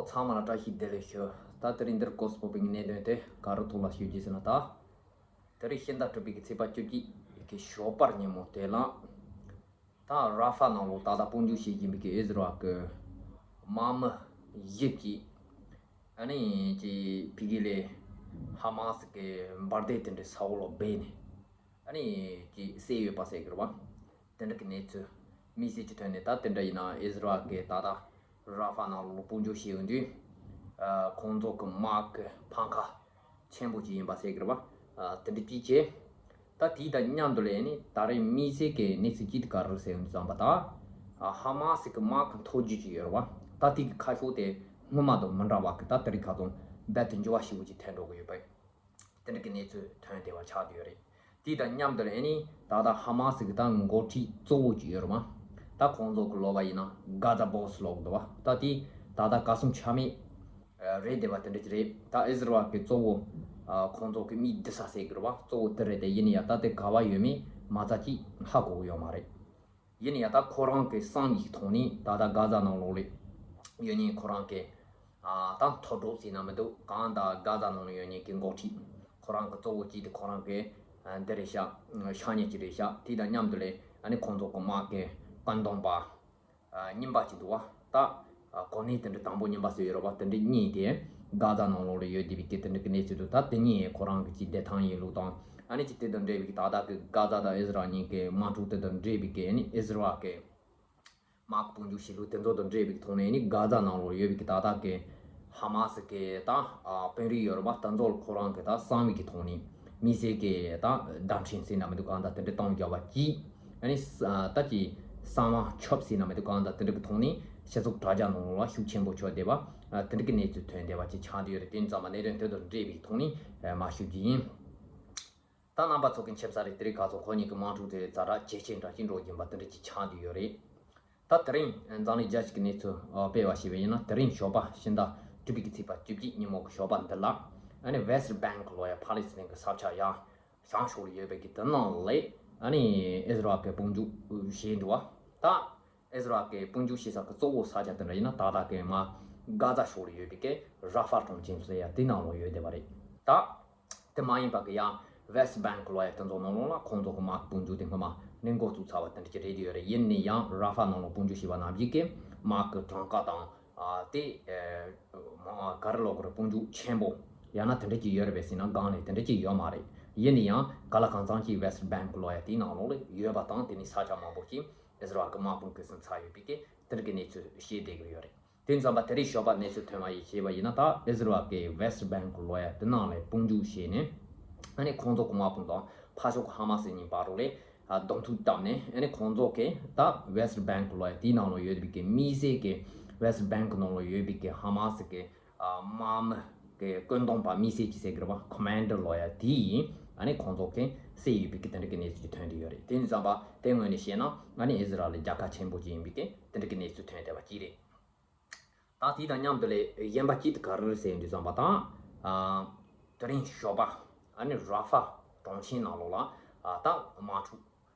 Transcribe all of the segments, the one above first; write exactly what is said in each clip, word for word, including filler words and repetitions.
ཚང་མ་ལ་བཀྲ་ཤིས་བདེ་ལེགས་ཞུ། ད་དེ་རིང་འདིར་སྐོར་སྤོ་བའི་གནད་དོན་དེ་ག་རུ་ཐུག་ལ་ཞུ་རྒྱུ་ཟེར་ན། ད་དེ་རིང་ཕྱི་ཟླ་དྲུག་པའི་གི་ཚེས་པ་བཅུ་གཅིག་གི་ཞོགས་པར་ཉིན་མོ་དེ་ལ། ད་ར་ཧྥ་ནང་ལོགས་ད་ལྟ་དཔུང་འཇུག་བྱེད་བཞིན་པའི་གི་ཨིས་ར་ཨེལ་གི་དམག་མི་བཞི་གིས་ཨ་ནི་ཅིག་ཕ་གི་ལས་ཧ་མ་སི་གི་འབར་མདེལ་དེ་འདྲ་ས་འོག་ལ་སྦས་ནས་ཨ་ནི་ཅིག་བསད་ཡོད་པ་ཟེར་གི་རེད་བ། དེ་འདྲ་གི་གནས་ཚུལ་དམིགས་བསལ་གྱི་ཐོན་ནས། ད་དེ་འདྲ་ཡིན་ན་ཨིས་ར་ཨེལ་གི་ད་ལྟ་ར་ཧྥ་ནང་ལོགས་དཔུང་འཇུག་བྱེད་ཡོང་དུས། ཨ། ཁོང་ཚོ་གི་དམག་གི་འཕང་ཁ་ཆེན་པོ་ཅིག་ཡིན་པ་ཟེར་གི་རེད་བ། ཨ། དེ་འདྲ་ཅིག་བྱས། ད་དེའི་དང་མཉམ་དུ་ལས་ནི་ད་རེས་དམིགས་བསལ་གྱི་གནས་ཚུལ་ཅིག་དེ་ག་རེ་ཟེར་ཡོང་དུས་ཙམ་པ། ད་ཨ་ཧ་མ་སི་གི་དམག་གི་མཐོ་རྒྱུགས་ཅིག་ཡོད་རེད་བ། ད་དེ་གི་ཁ་ཕྱོགས་དེ་སྔོན་མ་དང་མི་འདྲ་བ་གི་ད་དེ་རིང་ཁ་སང་རྦད་དེ་འགྱུར་བ་ཞེ་པོ་ཅིག་ཐེབས་འགྲོ་གི་ཡོད་པ། དེ་འདྲ་གི་གནས་ཚུལ་ཐོན་བསྡད་པ་ཆགས་བསྡད་ཡོད་རེད། དེ་དང་མཉམ་དུ་ཨ་ནི་ད་ལྟ་ཧ་མ་སི་གི་ད་འགོ་ཁྲིད་གཙོ་བོ་ཅིག་ཡོད་རེད་མ། ད་ཁོང་ཚོ་གི་ལབ་པ་ཡིན་ན་གྷ་ཛ་བོ་སི་ལབ་གི་འདུག་བ། ད་དེ་ད་ལྟ་ག་སུང་ཆ་མེད་རེད་བསྡད་པ་དེ་འདྲ་ཅིག་རེད། ད་ཨིས་ར་ཨེལ་གི་གཙོ་བོ་ཁོང་ཚོ་གི་མི་བསྡུ་ས་ཟེར་གི་རེད་བ། གཙོ་བོ་དེ་རེད་དེ། ཡིན་ན་ཡང་ད་དེ་ག་བ་ཡོད་མེད་མ་རྩ་ཅིག་ཧ་གོ་གི་ཡོད་མ་རེད། ཡིན་ཡང་ད་ཁོ་རང་གི་བསམ་ཡིག་ཐོག་ནས་ད་ལྟ་གྷ་ཛ་ནང་ལོགས་ལ་ཡོད་མཁན་ཁོ་རང་གི། ཨ། ད་མཐོ་གྲོགས་ཟེར་ན་མི་འདུག་གང་། ད་གྷ་ཛ་ནང་ལ་ཡོད་མཁན་གི་འགོ་ཁྲིད་ཁོ་རང་གི་གཙོ་བོ་གཅིག་དེ་ཁོ་རང་གི། ཨ། འདི་རེད་ཤག་ཤག་ཉེ་གཅིག་རེད་ཤག་དེ་དང་མཉམ་དུ་ལས་ཨ་ནི་ཁོང་ཚོ་གི་དམག་གི་བཀོད་འདོམས་པ། ཨ། རྙིང་པ་ཅིག་འདུག་བ། ད། ཨ། གོ་གནས་དེ་འདྲ་དང་པོ་རྙིང་པ་ཟེར་ཡོད་རེད་བ། དེ་འདྲ་གཉིས་དེ་གྷ་ཛ་ནང་ལོགས་ལ་ཡོད་བསྡད་པའི་གི་དེ་འདྲ་གི་གནས་ཚུལ་འདུག་ད་དེ་གཉིས་ཁོ་རང་གི་ཅིག་བདེ་ཐང་ཡིན་ལུགས་དང་། ཨ་ནི་ཅིག་དེ་དང་འབྲེལ་བའི་གི་ད་ལྟ་གི་གྷ་ཛ་དང་ཨིས་ར་ཨེལ་གཉིས་ཀྱི་དམག་འཁྲུག་དེ་དང་འབྲེལ་བའི་གི་ཨ་ནི་ཨིས་ར་ཨེལ་གི་དམག་དཔུང་འཇུག་བྱེད་ལུགས་དེ་ཚོ་དང་འབྲེལ་བའི་གི་ཐོག་ནས། ཨ་ནི་གྷ་ཛ་ནང་ལོགས་ཡོད་པའི་གི་ད་ལྟ་གི་ཧ་མ་སི་གི་ད། ཨ། དཔོན་རིགས་ཡོད་རེད་བ། དེ་ཚོ་ལ་ཁོ་རང་གི་ད་བསམ་ཡིག་གི་ཐོག་ནས་དམིགས་བསལ་གྱི་ད་བརྡ་འཕྲིན་ཟེར་ན་མི་འདུག་གང་། ད་དེ་འདྲ་གཏོང་རྒྱག་པ་གཅིག་ཨ་ནི་ས་ད་ཀྱི་གསང་བ་ཁྱབ་ཟེར་ན་མི་འདུག་གང་། ད་དེ་འདྲ་གི་ཐོག་ནས་སྤྱི་ཚོགས་དྲ་རྒྱ་ནང་ལ་ཤུགས་ཆེན་པོ་ཁྱབ་བསྡད་པ། ཨ། དེ་འདྲ་གི་གནས་ཚུལ་ཐོན་བསྡད་པ་ཅིག་ཆགས་བསྡད་ཡོད་རེད། དེ་ཙམ་པ་གནད་དོན་དེ་དང་འབྲེལ་བའི་ཐོག་ནས། ཨ། མར་ཞུ་རྒྱུ་ཡིན། ད་རྣམ་པ་ཚོ་གི་མཁྱེན་གསལ་རེད། དེ་རིང་ཁ་སང་ཁོ་གཉིས་ཀྱི་དམག་འཁྲུག་དེ་ཛ་དྲག་ཇེ་ཆེ་འདྲ་ཞིག་འགྲོ་བཞིན་པ་དེ་འདྲ་ཅིག་ཆགས་བསྡད་ཡོད་རེད། ད་དེ་རིང་འཛམ་གླིང་རྒྱལ་སྤྱི་གི་གནས་ཚུལ། ཨ། སྤེལ་བ་ཞིག་ཡིན་ན། དེ་རིང་ཞོགས་པ་ཕྱི་ཟླ་དྲུག་པའི་གི་ཚེས་པ་བཅུ་གཅིག་ཉིན་མོ་གི་ཞོགས་པ་འདི་ལ། ཨ་ནི་West Bank་ལབ་ཡ་ཕ་ལེ་སི་ཐན་གི་ས་ཆ་ཡ་བྱང་ཕྱོགས་ལ་ཡོད་པའི་གི་དེ་ནང་ལ་ཨ་ནི་ཨིས་ར་ཨེལ་གི་དཔུང་འཇུག་བྱས་འདུག་བ། ད་ཨིས་ར་ཨེལ་གི་དཔུང་འཇུག་བྱེད་ས་གི་གཙོ་བོ་ས་ཆ་དེ་འདྲ་ཡིན་ན། ད་ལྟ་གི་མར་གྷ་ཛ་ཕྱོགས་ལ་ཡོད་པའི་གི་ར་ཧྥ་གྲོང་ཁྱེར་ཟེར་ཡ་དེ་ནང་ལ་ཡོད་བསྡད་པ་རེད། ད་དེ་མ་ཡིན་པ་གི་ཡང་West Bank་ལབ་ཡ་དེ་ཚོ་ནང་ལོགས་ལ་ཁོང་ཚོ་གི་དམག་དཔུང་འཇུག་དེ་སྔོན་མ་ནས་འགོ་བཙུགས་ཚར་བ་དེ་འདྲ་ཅིག་རེད་དེ་ཡོད་རེད། ཡིན་ནའི་ཡང་ར་ཧྥ་ནང་ལ་དཔུང་འཇུག་བྱས་པ་ནང་བཞིན་གི་དམག་གི་གྲངས་ཀ་དང་། ཨ། དེ། ཨ། མ་ག་རེ་ལབ་དགོས་རེད། དཔུང་འཇུག་ཆེན་པོ་ཡང་ན་དེ་འདྲ་ཅིག་ཡོད་རེད་པས་ཟེར་ན་སྒང་ལ་དེ་འདྲ་ཅིག་ཡོད་མ་རེད། ཡིན་ནའི་ཡང་ག་ལ་གང་འཚམ་ཅིག་West Bank་ལབ་ཡ་དེའི་ནང་ལོགས་ལ་ཡོད་པ་དང་། དེ་ནི་ས་ཆ་མང་པོ་ཞིག་ཨིས་ར་ཨེལ་གི་དམག་དཔུང་གིས་ཟིན་ཚར་ཡོད་པའི་གི་དེ་འདྲ་གི་གནས་ཚུལ་བཤད་བསྡད་ཀྱི་ཡོད་རེད། དེ་ཙམ་པ་དེ་རིང་ཞོགས་པ་གནས་ཚུལ་ཐོན་པ་ཡིན་བྱས་པ་ཡིན་ན། ད་ཨིས་ར་ཨེལ་གི་West Bank་ལབ་ཡ་དེ་ནང་ལ་དཔུང་འཇུག་བྱས་ནས། ཨ་ནི་ཁོང་ཚོ་གི་དམག་དཔུང་དང་ཕར་ཕྱོགས་ཀྱི་ཧ་མ་སི་གཉིས་བར་དུ་ལ། ཨ། གདོང་ཐུག་བཏབ་ནས། ཨ་ནི་ཁོང་ཚོ་གིས་ད་West Bank་ལབ་ཡ་དེའི་ནང་ལ་ཡོད་པའི་གི་དམིགས་བསལ་གྱི་West Bank་ནང་ལ་ཡོད་པའི་གི་ཧ་མ་སི་གི། ཨ། དམག་མི་གི་བཀོད་འདོམས་པ་དམིགས་བསལ་གྱི་ཟེར་གི་རེད་བ། Commander་ལབ་ཡ་དེ་ཨ་ནི་ཁོང་ཚོ་གིས་བསད་ཡོད་པའི་གི་དེ་འདྲ་གི་གནས་ཚུལ་ཅིག་ཐོན་བསྡད་ཡོད་རེད། དེ་ཙམ་པ་དེ་ངོས་ནས་བཤད་ན་ཨ་ནི་ཨིས་ར་ཨེལ་རྒྱལ་ཁ་ཆེན་པོ་ཅིག་ཡིན་པའི་གི་དེ་འདྲ་གི་གནས་ཚུལ་ཐོན་བསྡད་པ་ཅིག་རེད། ད་དེ་དང་མཉམ་དུ་ལས་གཞན་པ་གཅིག་དེ་ག་རེ་རེད་ཟེར་དུས་ཙམ་པ། ད། ཨ། དེ་རིང་ཞོགས་པ་ཨ་ནི་ར་ཧྥ་གྲོང་ཁྱེར་ནང་ལོགས་ལ། ཨ། ད་དམག་འཁྲུག་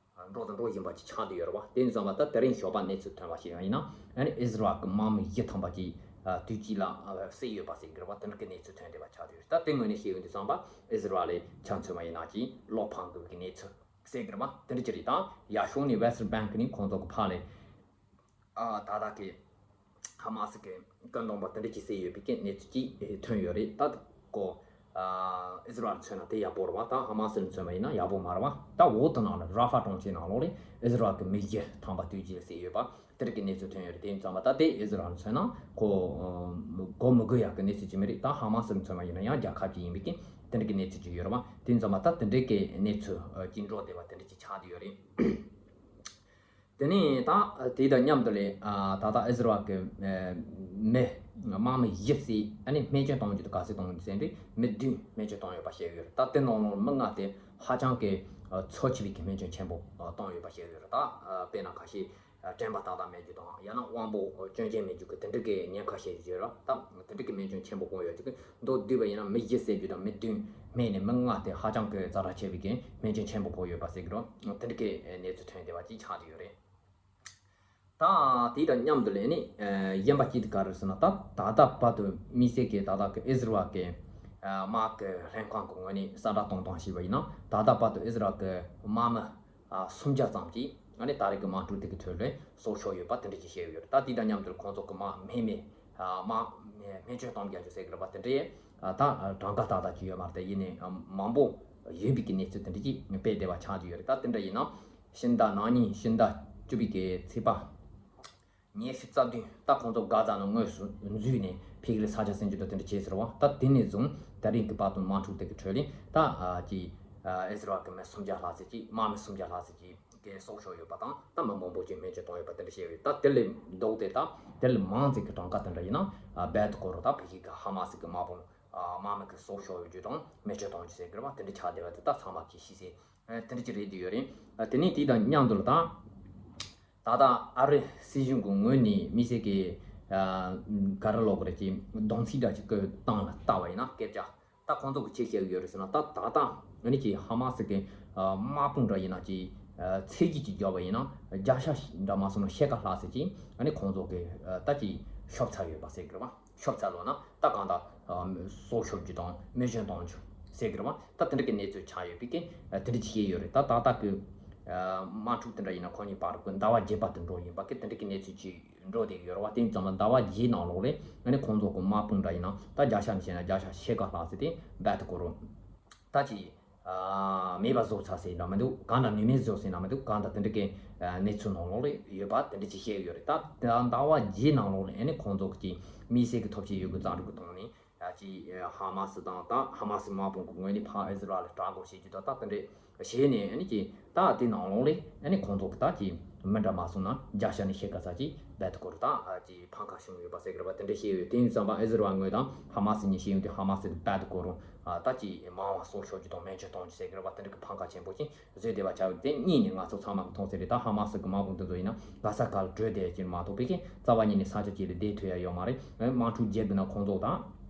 འགྲོ་དང་འགྲོ་བཞིན་པ་ཅིག་ཆགས་བསྡད་ཡོད་རེད་བ། དེ་ཙམ་པ་ད་དེ་རིང་ཞོགས་པ་གནས་ཚུལ་ཐོན་པ་ཞིག་ཡང་ཡིན་ན། ཨ་ནི་ཨིས་ར་ཨེལ་གི་དམག་མི་བཞི་ཐམ་པ་ཅིག། ཨ། དུས་གཅིག་ལ། ཨ། བསད་ཡོད་པ་ཟེར་གི་རེད་བ། དེ་འདྲ་གི་གནས་ཚུལ་ཐོན་བསྡད་པ་ཆགས་བསྡད་ཡོད་རེད། ད་དེ་ངོས་ནས་བཤད་ཡོང་དུས་ཙམ་པ་ཨིས་ར་ཨེལ་ཆ་མཚོན་པ་ཡིན་ན་ཅིག་བློ་ཕམ་དགོས་པའི་གནས་ཚུལ་ཟེར་གི་རེད་བ། དེ་འདྲ་ཅིག་རེད། ད་ཡར་ཕྱོགས་ནས་West Bank་ནས་ཁོང་ཚོ་གི་ཕར་ལ། ཨ། ད་ལྟ་གི་ཧ་མ་སི་གི་བཀོད་འདོམས་པ་དེ་འདྲ་ཅིག་བསད་ཡོད་པའི་གི་གནས་ཚུལ་ཅིག་ཐོན་ཡོད་རེད། ད་ཁོ། ཨ། ཨིས་ར་ཨེལ་མཚོན་ན་དེ་ཡག་པོ་རེད་བ། ད་ཧ་མ་སི་ལ་མཚོན་པ་ཡིན་ན་ཡག་པོ་མ་རེད་བ། ད་འོ་དེ་ནང་ལ་ར་ཧྥ་གྲོང་ཁྱེར་ནང་ལོགས་ལ་ཨིས་ར་ཨེལ་གི་མི་བཞི་ཐམ་པ་དུས་གཅིག་ལ་བསད་ཡོད་པ་དེ་འདྲ་གི་གནས་ཚུལ་ཐོན་ཡོད་རེད། དེ་ཙམ་པ་ད་དེ་ཨིས་ར་ཨེལ་མཚོན་ན་ཁོ་གོ་མི་དགོས་ཡག་གི་གནས་ཚུལ་ཅིག་མ་རེད། ད་ཧ་མ་སི་ལ་མཚོན་པ་ཡིན་ན་ཡང་རྒྱལ་ཁ་ཅིག་ཡིན་པའི་གི་དེ་འདྲ་གི་གནས་ཚུལ་ཅིག་ཡོད་རེད་བ། དེ་ཙམ་པ་ད་དེ་འདྲ་གི་གནས་ཚུལ་ཅིག་འགྲོ་བསྡད་པ་དེ་འདྲ་ཅིག་ཆགས་བསྡད་ཡོད་རེད། དེ་ནས་ད་དེ་དང་མཉམ་དུ་ལས། ཨ། ད་ལྟ་ཨིས་ར་ཨེལ་གི། ཨ། མི་དམག་མི་བཞི་བསད། ཨ་ནི་རྨས་སྐྱོན་བཏང་རྒྱུ་དེ་ག་ཚོད་བཏང་རྒྱུ་ཟེར་དུས་མི་བདུན་རྨས་སྐྱོན་བཏང་ཡོད་པ་བཤད་ཡོད་རེད། ད་དེ་ནང་ལོགས་མི་ལྔ་དེ་ཧ་ཅང་གི། ཨ། འཚོ་ཆེ་བའི་གི་རྨས་སྐྱོན་ཆེན་པོ། ཨ། བཏང་ཡོད་པ་བཤད་ཡོད་རེད། ད། ཨ། དཔེར་ན་ཁ་ཤས། ཨ། དྲན་པ་ཏག་ཏག་མེད་རྒྱུ་དང་། ཡང་ན་དབང་པོ་སྐྱོན་ཅན་མེད་རྒྱུ་གི་དེ་འདྲ་གི་ཉེན་ཁ་བཤད་རྒྱུ་ཡོད་རེད། ད་དེ་འདྲ་གི་རྨས་སྐྱོན་ཆེན་པོ་གང་ཡོད་ཅིག་གི། མདོར་བསྡུས་པ་ཡིན་ན་མི་བཞི་བསད་རྒྱུ་དང་མི་བདུན་རྨས་ནས་མི་ལྔ་དེ་ཧ་ཅང་གི་ཛ་དྲག་ཆེ་བའི་གི་རྨས་སྐྱོན་ཆེན་པོ་ཕོག་ཡོད་པ་ཟེར་གི་རེད། དེ་འདྲ་གི་གནས་ཚུལ་ཐོན་བསྡད་པ་ཅིག་ཆགས་བསྡད་ཡོད་རེད། ད་ ད་དེ་དང་མཉམ་དུ་ལས་ནི་གཞན་པ་གཅིག་དེ་ག་རེ་ཟེར་ན། ད་ད་ལྟ་བར་དུ་དམིགས་བསལ་གྱི་ད་ལྟ་གི་ཨི་ཟི་རལ་གྱི་དམག་གི་ལྷན་ཁང་གི་ངོས་ནས་གསལ་བསྒྲགས་གཏོང་སྟངས་ཤིག་བ་ཡིན་ན། ད་ལྟ་བར་དུ་ཨི་ཟི་རལ་གྱི་དམག་མི་ཨ་སུམ་བརྒྱ་ཙམ་གྱིས་ཨ་ནི་ད་རེས་ཀྱི་དམག་འཁྲུག་དེ་གི་ཁྲོད་ལ་སྲོག་ཤོར་ཡོད་པ་དེ་འདྲ་ཅིག་བཤད་ཡོད་རེད། ད་དེ་དང་མཉམ་དུ་ཁོང་ཚོ་གི་དམག་སྨན་མེད་ཨ་དམག་སྨན་བཅོས་གཏོང་རྒྱུ་ཟེར་གི་རེད་པ། དེ་འདྲའི་ཨ་ད་གྲངས་ཀ་ཏག་ཏག་ཅིག་ཡོད་མ་རེད། དེ་ཡིན་ནའི་ཨ་མང་པོ་ཡོད་པའི་གི་གནས་ཚུལ་དེ་འདྲ་ཅིག་དཔེ་བདེ་བ་ཆགས་ཀྱི་ཡོད་རེད། ད་དེ་འདྲ་ཡིན་ན་ཕྱི་ཟླ་ནང་ཉིན་ཕྱི་ཟླ་བཅུ་པའི་གི་ཚེས་པ་ཉི་ཤུ་རྩ་བདུན། ད་ཁོང་ཚོ་གྷ་ཛ་ནང་དངོས་སུ་འཛུལ་ནས་ཕ་གི་ལ་ས་ཆ་ཟིན་རྒྱུ་དང་དེ་འདྲ་བྱས་ཟེར་བ། ད་དེ་ནས་བཟུང་ད་རིང་གི་བར་དུ་དམག་འཁྲུག་དེ་གི་ཁྲོད་ལ་ད་ཨ་ཅི་ཨ་ཨི་ཟི་རལ་གི་མི་སུམ་བརྒྱ་ལྷག་ཙམ་ཅིག་དམག་མི་སུམ་བརྒྱ་ལྷག་ཙམ་ཅིག་གི་སྲོག་ཤོར་ཡོད་པ་དང་། ད་མི་མང་པོ་ཅིག་སྨན་བཅོས་བཏང་ཡོད་པ་དེ་འདྲ་བཤད་ཡོད། ད་དེ་ལས་ལྡོག་སྟེ་ད་དེ་ལས་མང་ཙམ་གྱི་གྲངས་ཀ་དེ་འདྲ་ཡིན་ན་ཨ་རྦད་དེ་སྐོར་རོ། ད་ཕ་གི་གི་ཧ་མ་སི་གི་དམག་དཔུང་ཨ་དམག་མི་གི་སྲོག་ཤོར་ཡོད་རྒྱུ་དང་སྨན་བཅོས་གཏོང་རྒྱུ་ཟེར་གི་རེད་པ། དེ་འདྲ་ཆགས་བསྡད་པ་དེ་ད་ཚང་མ་གིས་ཤེས་གསལ་ཨ་དེ་འདྲ་ཅིག་རེད་བསྡད་ཡོད་རེད། ཨ་དེ་ནས་དེ་དང་མཉམ་དུ་ལ་ད་ད་ལྟ་ཨ་རི་སྲིད་གཞུང་གི་ངོས་ནས་དམིགས་བསལ་གྱི་ཨ་ག་རེ་ལབ་དགོས་རེད། ཀྱི་གདོང་ཚིག་འདྲ་ཅིག་བཀོད་སྟངས་ལ་ལྟ་བ་ཡིན་ན་སྐད་ཆ། ད་ཁོང་ཚོ་གི་ཅི་བཤད་ཡོད་རེད་ཟེར་ན། ད་ད་ལྟ་ཨ་ནི་ཀྱི་ཧ་མ་སི་གི་ཨ་དམག་དཔུང་འདྲ་ཡིན་ན་ཀྱི་ཨ་ཚད་གཞི་ཅིག་བརྒྱབ་པ་ཡིན་ན་བརྒྱ་ཆ་འདྲ་མ་སོང་ན་ཕྱེད་ཀ་ལྷག་ཙམ་ཅིག་ཨ་ནི་ཁོང་ཚོ་གི་ཨ་ད་ཀྱི་ཤོར་ཚར་ཡོད་པ་ཟེར་གི་རེད་བ། ཤོར་ཚར་ལོ་ན་ད་གང་ལྟར་ཨ་སྲོག་ཤོར་རྒྱུ་དང་སྨན་བཅོས་གཏོང་རྒྱུ་ཟེར་གི་རེད་བ། ད་དེ་འདྲ་གི་གནས་ཚུལ་ཆགས་ཡོད་པའི་གི་ཨ་དེ་འདྲ་ཅིག་བཤད་ཡོད་རེད། ད་ད་ལྟ་གི་ཨ་དམག་འཁྲུག་དེ་འདྲ་ཡིན་ན་ཁོ་གཉིས་བར་གི་ཟླ་བ་བརྒྱད་པ་དུ་འགྲོ་ཡིན་པ་གི་དེ་འདྲ་གི་གནས་ཚུལ་ཅིག་འགྲོ་བསྡད་ཡོད་རེད་བ། དེ་ཙམ་ལ་ཟླ་བ་བརྒྱད་ནང་ལོགས་ལ་ཨ་ནི་ཁོང་ཚོ་གི་དམག་དཔུང་འདྲ་ཡིན་ན་ད་བརྒྱ་ཆ་ནས་བཤད་ན་བརྒྱ་ཆ་ཕྱེད་ཀ་ལྷག་ཙམ་དེ་རྦད་དེ་སྐོར་རོ། ད་ཅི་ཨ་མེད་པ་བཟོ་ཚར་ཟེར་ན་མི་འདུག་གང་འདྲ་ནུས་མེད་བཟོ་ཟེར་ན་མི་འདུག་གང་འདྲ་དེ་འདྲ་གི་ཨ་གནས་ཚུལ་ནང་ལོགས་ལ་ཡོད་པ་དེ་འདྲ་ཅིག་བཤད་ཡོད་རེད། ད་ད་ཟླ་བ་བརྒྱད་ནང་ལོགས་ལ་ཨ་ནི་ཁོང་ཚོ་གི་དམིགས་བསལ་གི་ཐོབ་ཆེན་ཡོད་དགུ་རྩ་འགྲུབ་གི་ཐོག་ནས་ཨ་ཅི་ཧ་མ་སི་དང་ད་ཧ་མ་སི་དམག་དཔུང་གི་ངོས་ནས་ཕར་ཨི་ཟི་རལ་ལ་དྲག་རྒོལ་བྱེད་རྒྱུ་དང་ད་དེ་འདྲ་བྱས་ནས་ཨ་ནི་ཀྱི་ད་དེ་ནང་ལོགས་ལ་ཨ་ནི་ཁོང་ཚོ་གི་ད་ཀྱི་མི་འདྲ་མ་སོང་ན་བརྒྱ་ཆ་ནས་ཕྱེད་ཀ་ཙམ་ཅིག་རྦད་དེ་སྐོར་ད་ཨ་ཅི་ཕམ་ཁ་བྱུང་ཡོད་པ་ཟེར་གི་རེད་བ། དེ་འདྲ་བཤད་ཡོད། དེ་ཡིན་ཙམ་པ་ཨི་ཟི་རལ་ངོས་དང་ཧ་མ་སི་གཉིས་བཤད་ཡོང་དུས་ཧ་མ་སི་རྦད་དེ་སྐོར་རུང་ཨ་ད་ཀྱི་མང་བ་སྲོག་ཤོར་རྒྱུ་དང་སྨན་བཅོས་གཏོང་རྒྱུ་ཟེར་གི་རེད་བ། དེ་འདྲ་གི་ཕམ་ཁ་ཆེན་པོ་ཅིག་བཟོས་བསྡད་པ་ཆགས་ཡོད། དེ་གཉིས་ནས་ང་ཚོ་ཚང་མ་གི་མཐོང་ཚད་རེད། ད་ཧ་མ་སི་གི་དམག་དཔུང་དེ་ཚོ་ཡིན་ན་གྷ་ས་ག་ལ་བྲོས་བསྡད་ཀྱི་མ་གཏོགས་ཕ་གི་རྩ་བ་ཉིད་ནས་ས་ཆ་གཅིག་ལ་བསྡད་ཐུབ་ཡ་ཡོད་མ་རེད། དམག་འཁྲུག་རྒྱག་དགོས་ན་ཁོང་ཚོ་དང་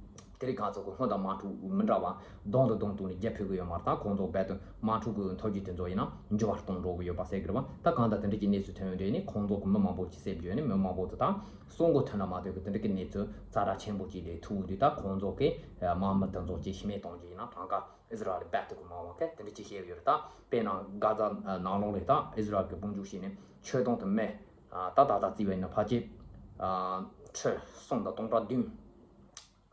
དེ་རིང་ཁ་ཚོ་གི་སྔོན་དང་དམག་འཁྲུག་མི་འདྲ་བ་གདོང་དང་གདོང་གཏུག་ནས་རྒྱབ་ཕུད་གི་ཡོད་མ་རེད། ད་ཁོང་ཚོ་རྦད་དེ་དམག་འཁྲུག་གི་མཐོ་རྒྱུགས་དེ་ཚོ་ཡིན་ན་འགྱུར་བ་གཏོང་འགྲོ་གི་ཡོད་པ་ཟེར་གི་རེད་བ། ད་གང་ལྟར་དེ་འདྲ་གི་གནས་ཚུལ་ཐོན་ཡོང་དུས་ནི་ཁོང་ཚོ་གི་མི་མང་པོ་ཅིག་བསད་རྒྱུ་ནི་མི་མང་པོ་དེ་དང་སྲོག་མགོ་ཐོན་ན་མ་ཐོན་གི་དེ་འདྲ་གི་གནས་ཚུལ་ཙ་དྲག་ཆེན་པོ་ཅིག་ལས་ཐུག་འོང་དུས་ད་ཁོང་ཚོ་གི་དམག་མི་དེ་ཚོ་ཅིག་ཤི་རྨས་གཏོང་རྒྱུ་ཡིན་ན་གྲངས་ཀ་ཨི་ཟི་རལ་རྦད་དེ་གི་མང་བ་གི་དེ་འདྲ་ཅིག་བཤད་ཡོད་རེད། ད་དཔེར་ན་གྷ་ཛ་ནང་ལོགས་ལ་ད་ཨི་ཟི་རལ་གི་དཔུང་འཇུག་བྱས་ནས་ཆོས་དོན་དུ་མི་ད་ད་ད་བརྩིས་པ་ཡིན་ན་ཕལ་ཆེར་ཁྲི་གསུམ་དང་སྟོང་ཕྲག་བདུན་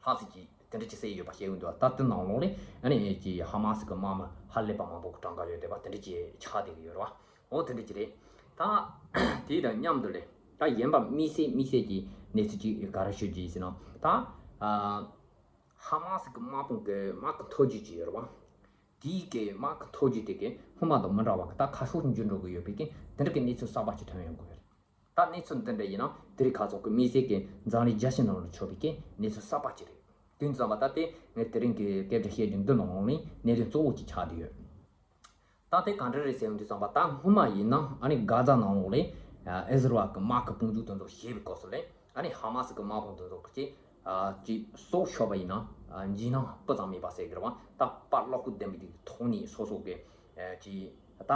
ལྷག་ཙམ་ཅིག་དེ་འདྲ་ཅིག་བསད་ཡོད་པ་བཤད་ཡོད་འདུག་ད་དེ་ནང་ལོགས་ལས་ཨ་ནི་ཀྱི་ཧ་མ་སི་གི་དམག་མི་ཧ་ལས་པ་མང་པོ་གི་གྲངས་ཀ་ཡོད་བསྡད་པ་དེ་འདྲ་ཅིག་ཆགས་བསྡད་ཀྱི་ཡོད་རེད་བ། འོ་དེ་འདྲ་ཅིག་རེད། ད་དེ་དང་མཉམ་དུ་ལས་ད་གཞན་པ་དམིགས་བསལ་དམིགས་བསལ་གྱི་གནས་ཚུལ་ཅིག་ག་རེ་ཤོད་ཀྱི་ཡིན་ཟེར་ན། ད་ཨ་ཧ་མ་སི་གི་དམག་དཔུང་གི་དམག་གི་མཐོ་རྒྱུགས་ཅིག་ཡོད་རེད་བ། དེའི་གི་དམག་གི་མཐོ་རྒྱུགས་དེ་གི་སྔོན་མ་དང་མི་འདྲ་བ་གི་ད་ཁ་ཕྱོགས་འགྱུར་འགྲོ་གི་ཡོད་པའི་གི་དེ་འདྲ་གི་གནས་ཚུལ་གསར་པ་ཅིག་ཐོན་ཡོང་གི་ཡོད་རེད། ད་གནས་ཚུལ་འདི་འདྲ་ཡིན་ན་དེ་རིང་ཁ་སང་གི་དམིགས་བསལ་གྱི་འཛམ་གླིང་རྒྱལ་སྤྱི་ནང་ལ་ཆགས་པའི་གི་གནས་ཚུལ་གསར་པ་ཅིག་རེད། དུས་ཙམ་པ་ད་ལྟའི་ངས་དེ་རིང་གི་སྐད་ཆ་བཤད་རྒྱུ་འདི་ནང་ལོགས་ནས་གནད་དོན་གཙོ་བོ་ཅིག་ཆགས་བསྡད་ཡོད། ད་དེ་ག་འདྲ་རེད་ཟེར་ཡོང་དུས་ཙམ་པ་ད་སྔོན་མ་ཡིན་ན་ཨ་ནི་གྷ་ཛ་ནང་ལོགས་ལ་ཨི་ཟི་རལ་གི་དམག་གི་དཔུང་འཇུག་དེ་ཚོ་བྱས་པའི་སྐབས་སུ་ལ་ཨ་ནི་ཧ་མ་སི་གི་དམག་དཔུང་དེ་ཚོ་གི་ཅིག་སྲོག་ཤོར་བ་ཡིན་ན་འཇིགས་སྣང་སྤུ་ཙམ་མེད་པ་ཟེར་གི་རེད་བ། ད་དཔའ་བློ་ཁོག་ལྡན་པའི་གི་ཐོག་ནས་སོ་སོ་གི་ཅིག་ད་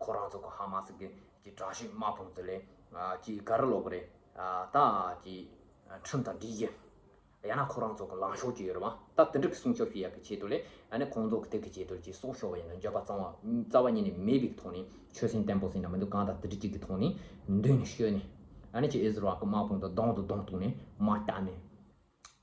ཁོ་རང་ཚོ་གི་ཧ་མ་སི་གི་ཀྱི་དྲག་ཤོས་དམག་དཔུང་དེ་ལས་ཀྱི་ག་རེ་ལབ་དགོས་རེད། ད་ཀྱི་ཁྲིམས་དང་སྒྲིག་གཞི་ཡང་ན་ཁོ་རང་ཚོ་གི་ལངས་ཕྱོགས་ཅིག་ཡོད་རེད་བ། ད་དེ་འདྲ་གི་སྲུང་སྐྱོབ་བྱེད་ཡག་གི་ཆེད་དུ་ལས་ཨ་ནི་ཁོང་ཚོ་གི་དེ་གི་ཆེད་དུ་ཀྱི་སྲོག་ཤོར་བ་ཡིན་ན་འགྱོད་པ་རྩ་བ་རྩ་བ་ཉིད་ནས་མེད་པའི་ཐོག་ནས་ཆོད་སེམས་བརྟན་པོ་ཟིན་ན་མི་འདུག་གང་ལྟར་དེ་འདྲ་ཅིག་གི་ཐོག་ནས་མདུན་ནས་བསྐྱོད་ནས་ཨ་ནི་ཀྱི་ཨི་ཟི་རལ་གི་དམག་དཔུང་དང་གདོང་དང་གདོང་གཏུག་ནས་དམག་བཏང་ནས།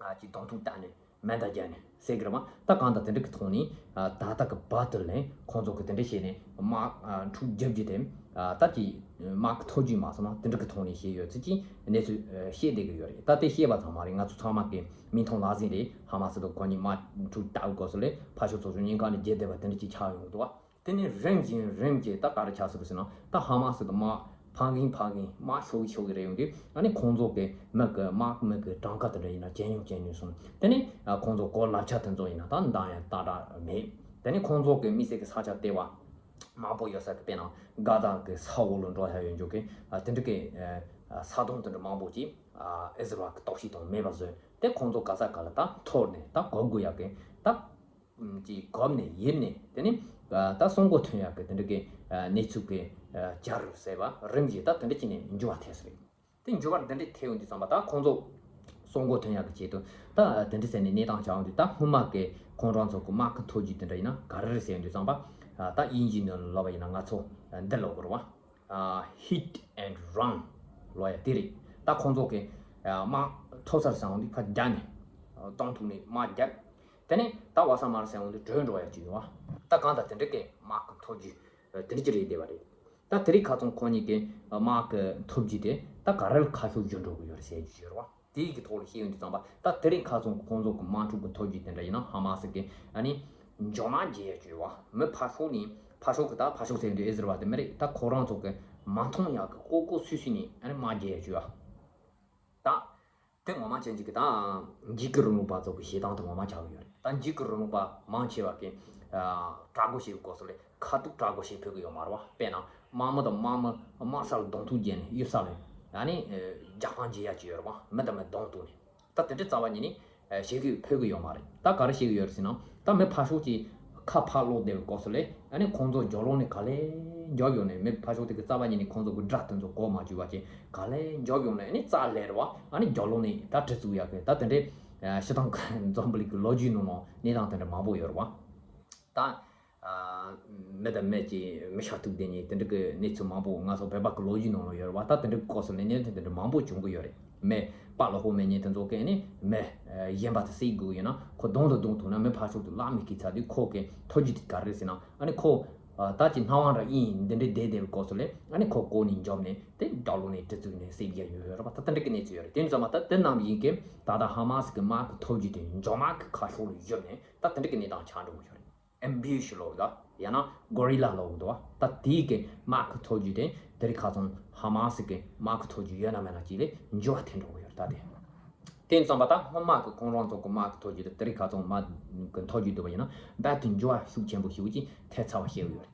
ཨ་ཀྱི་གདོང་ཐུག་བཏང་ནས་མེ་མདའ་བརྒྱབ་ནས་ཟེར་གི་རེད་མ། ད་གང་ལྟར་དེ་འདྲ་གི་ཐོག་ནས་ཨ་ད་ལྟ་གི་བར་དུ་ལས་ཁོང་ཚོ་གི་དེ་འདྲ་བྱས་ནས་དམག་ཨ་འཁྲུག་རྒྱབ་རྒྱུ་དེ་ཨ་ད་ཀྱི་དམག་གི་མཐོ་རྒྱུགས་མ་སོང་ན་དེ་འདྲ་གི་ཐོག་ནས་བྱས་ཡོད་ཚུལ་གྱི་གནས་ཚུལ་ཨ་བཤད་བསྡད་གི་ཡོད་རེད། ད་དེ་བཤད་པ་ཚང་མ་རེད། ང་ཚོ་ཚང་མ་གི་མིག་མཐོང་ལག་ཟིན་རེད། ཧ་མ་སི་དང་ཁོ་གཉིས་དམག་འཁྲུག་ལྟ་བུ་སྐབས་སུ་ལས་ཕར་ཕྱོགས་ཚོགས་ཆུང་གཉིས་ཀ་ནས་རྒྱལ་བསྡད་པ་དེ་འདྲ་ཅིག་ཆགས་ཡོང་གི་འདུག་བ། དེ་ནས་རིམ་བཞིན་རིམ་བཞིན་ད་ག་རེ་ཆགས་སོང་ཟེར་ན། ད་ཧ་མ་སི་དང་དམག་ཕར་འགེངས་ཕར་འགེངས་དམག་ཤོར་གི་ཤོར་གི་རེད། ཡོང་དུས་ཨ་ནི་ཁོང་ཚོ་གི་མི་གི་དམག་མི་གི་གྲངས་ཀ་དེ་འདྲ་ཡིན་ན་ཇེ་ཉུང་ཇེ་ཉུང་སོང་། དེ་ནས་ཨ་ཁོང་ཚོ་གོ་ལག་ཆ་དེ་ཚོ་ཡིན་ན་ད་འདང་ཡང་ཏག་ཏག་མེད། དེ་ནས་ཁོང་ཚོ་གི་དམིགས་བསལ་གི་ས་ཆ་ལྟེ་བ་མང་པོ་ཡོད་ས་གི་དཔེར་ན་གྷ་ཛ་གི་ས་འོག་ལ་འགྲོ་ཡ་ཡོད་འཇོག་གི་ཨ་དེ་འདྲ་གི་ཨ་ས་དོང་དེ་འདྲ་མང་པོ་ཅིག་ཨ་ཨི་ཟི་རལ་གི་རྟོག་ཞིབ་དང་མེད་པ་བཟོས། དེ་ཁོང་ཚོ་ག་ས་ག་ལ་ད་འཐོར་ནས་ད་གོ་དགོས་ཡ་གི་ད། ཀྱི་གོམ་ནས་ཡིབ་ནས་དེ་ནི་ད་སྲོག་མགོ་ཐོན་ཡག་གི་དེ་འདྲ་གི་གནས་ཚུལ་གི་གྱར་ཟེར་བ་རིམ་བཞིན་ད་དེ་འདྲ་ཅིག་ནས་འགྱུར་བ་ཐེབས་སོང་། དེ་འགྱུར་བ་འདི་འདྲའི་ཐེབས་ཡོང་དུས་ཙམ་པ། ད་ཁོང་ཚོ་སྲོག་མགོ་ཐོན་ཡག་གི་ཆེད་དུ་ད་དེ་འདྲ་ཟེར་ནས་གནས་སྟངས་ཆགས་ཡོང་དུས། ད་སྔོན་མ་གི་ཁོང་རང་ཚོ་གི་དམག་གི་མཐོ་རྒྱུགས་དེ་འདྲ་ཡིན་ན་ག་རེ་རེད་ཟེར་ཡོང་དུས་ཙམ་པ། ད་དབྱིན་ཇིའི་ནང་ལ་ལབ་པ་ཡིན་ན་ང་ཚོ་འདི་ལབ་དགོས་རེད་བ། Hit and run ལབ་ཡ་དེ་རེད། ད་ཁོང་ཚོ་གི་དམག་ཐོབ་ཚར་སོང་དུས་ཕར་རྒྱབ་ནས་གདོང་ཐུག་ནས་དམག་རྒྱབ། དེ་ནས་ད་བ་ས་མར་སོང་དུས་བྲོས་འགྲོ་ཡ་ཅིག་ཡོད་བ། ད་གང་ལྟར་དེ་འདྲ་གི་དམག་གི་མཐོ་རྒྱུགས་དེ་འདྲ་ཅིག་རེད་བསྡད་པ་རེད། ད་དེ་རིང་ཁ་སང་ཁོང་གཉིས་ཀྱི་དམག་གི་མཐོ་རྒྱུགས་དེ་ད་ག་རེ་ལ་ཁ་ཕྱོགས་བསྒྱུར་འགྲོ་གི་ཡོད་རེད་ཟེར་རྒྱུ་ཡོད་རེད་བ། དེའི་གི་ཐོག་ལ་བཤད་ཡོང་དུས་ཙམ་པ། ད་དེ་རིང་ཁ་སང་ཁོང་ཚོ་གི་དམག་འཁྲུག་གི་མཐོ་རྒྱུགས་དེ་འདྲ་ཡིན་ན་ཧ་མ་སི་གི་ཨ་ནི་མགྱོགས་མ་རྒྱག་ཡ་ཅིག་ཡོད་བ། མི་ཕར་ཕྱོགས་ནས་ཕར་ཕྱོགས་གི། ད་ཕར་ཕྱོགས་ཟེར་དུས་ཨི་ཟི་རལ་བ་དེ་མི་རེད། ད་ཁོ་རང་ཚོ་གི་མ་མཐོང་ཡག་གི་ལྐོག་ལྐོག་སུད་སུད་ནས་ཨ་ནི་དམག་རྒྱག་ཡ་ཅིག་ཡོད་བ། ད་དེ་ངོ་མ་ཅན་ཅིག་གི་ད་འཇིགས་སྐུལ་རིང་ལུགས་པ་ཚོ་གི་བྱེད་སྟངས་དེ་ངོ་མ་ཆགས་ཀྱི་ཡོད་རེད། ད་འཇིགས་སྐུལ་རིང་ལུགས་པ་མང་ཆེ་བ་གི་ཨ་དྲག་རྒོལ་བྱེད་པའི་སྐབས་སུ་ལས་ཁ་ཐུག་དྲག་རྒོལ་བྱེད་ཕོད་ཀྱི་ཡོད་མ་རེད་བ། དཔེར་ན་དམག་མི་དང་དམག་མི་དམག་ས་ལ་གདོང་ཐུག་བརྒྱབ་ནས་གཡུལ་ས་ལ་ཨ་ནི་རྒྱག་རྐྱང་བྱེད་ཡ་ཅིག་ཡོད་རེད་བ། མི་དང་མི་གདོང་གཏུགས་ནས། ད་དེ་འདྲའི་རྩ་བ་ཉིད་ནས་ཨ་བྱེད་ཀྱི་ཕོད་ཀྱི་ཡོད་མ་རེད། ད་ག་རེ་བྱེད་ཀྱི་ཡོད་རེད་ཟེར་ན། ད་མི་ཕར་ཕྱོགས་ཀྱི་ཁ་ཕར་སློག་བསྡད་པའི་སྐབས་སུ་ལས་ཨ་ནི་ཁོང་ཚོ་རྒྱབ་ལོགས་ནས་ག་ལེ་རྒྱབ་ཡོང་ནས། མི་ཕར་ཕྱོགས་དེ་གི་རྩ་བ་ཉིད་ནས་ཁོང་ཚོ་གི་དགྲ་དེ་ཚོ་གོ་མ་བཅུག་པ་བྱས་ག་ལེ་རྒྱབ་ཡོང་ནས་ཨ་ནི་རྩ་ལེ་རེད་བ། ཨ་ནི་རྒྱབ་ལོགས་ནས་ད་གྲི་བཙུགས་ཡག་གི་ད་དེ་འདྲའི་ཨ་སྤྱིར་བཏང་གི་འཛམ་བུ་གླིང་གི་ལོ་རྒྱུས་ནང་ལ་གནས་སྟངས་དེ་འདྲ་མང་པོ་ཡོད་རེད་བ། ད་ཨ་མི་དང་མི་གཅིག་མི་ཤ་ཐུག་བསྡད་ནས་དེ་འདྲ་གི་གནས་ཚུལ་མང་པོ་ང་ཚོ་བོད་པ་གི་ལོ་རྒྱུས་ནང་ལ་ཡོད་རེད་བ། ད་དེ་འདྲ་གི་སྐབས་སུ་ལས་གནས་ཚུལ་དེ་འདྲ་མང་པོ་བྱུང་གི་ཡོད་རེད། མི་དཔའ་ལོ་ཧོ་མེད་མཁན་དེ་ཚོ་གིས་ནི་མི་ཨ་གཞན་པ་དེ་བསད་དགོས་ཡོད་ན། ཁོ་གདོང་དང་གདོང་ཐུག་ན་མི་ཕར་ཕྱོགས་དེ་ལག་མི་ཁེལ་ཚར་དུས་ཁོ་གི་མཐོ་རྒྱུགས་དེ་ག་རེ་རེད་ཟེར་ན། ཨ་ནི་ཁོ་ཨ་ད་ཅིག་སྣང་བ་འདྲ་ཡིན། འདི་འདྲའི་བསྡད་བསྡད་པའི་སྐབས་སུ་ལས་ཨ་ནི་ཁོ་བཀོག་ནས་འཇོམས་ནས་དེ་རྒྱབ་ལོགས་ནས་གྲི་བཙུགས་ནས་བསད་རྒྱུ་ཡོད་རེད་བ། ད་དེ་འདྲ་གི་གནས་ཚུལ་ཡོད་རེད། དེ་ནི་ཚང་མ་ད་དེ་རྣམས་ཡིན་གི་ད་ལྟ་ཧ་མ་སི་གི་དམག་གི་མཐོ་རྒྱུགས་དེ་མགྱོགས་མ་གི་ཁ་ཕྱོགས་ལ་བསྒྱུར་ནས་ད་དེ་འདྲ་གི་གནས་སྟངས་ཆགས་འགྲོ་གི་ཡོད་རེད། ཨེམ་བུ་ཤི་ལབ་དང་ཡང་ན་གོ་རི་ལ་ལབ་དང་། ད་དེའི་གི་དམག་གི་མཐོ་རྒྱུགས་དེ་དེ་རིང་ཁ་སང་ཧ་མ་སི་གི་དམག་གི་མཐོ་རྒྱུགས་ཡོད་ན་མེད་ན་གཅིག་ལས་འགྱུར་བ་ཐེབས་འགྲོ་གི་ཡོད་རེད། ད་དེ་དེ་ཙམ་པ་ད་སྔོན་མ་གི་ཁོང་རང་ཚོ་གི་དམག་གི་མཐོ་རྒྱུགས་དེ་དེ་རིང་ཁ་སང་དམག་གི་མཐོ་རྒྱུགས་བསྡུར་བ་ཡིན་ན་རྦད་དེ་འགྱུར་བ་ཤུགས་ཆེན་པོ་ཞེ་པོ་ཅིག་ཐེབས་ཚར་བ་ཤེས་ཀྱི་ཡོད་རེད།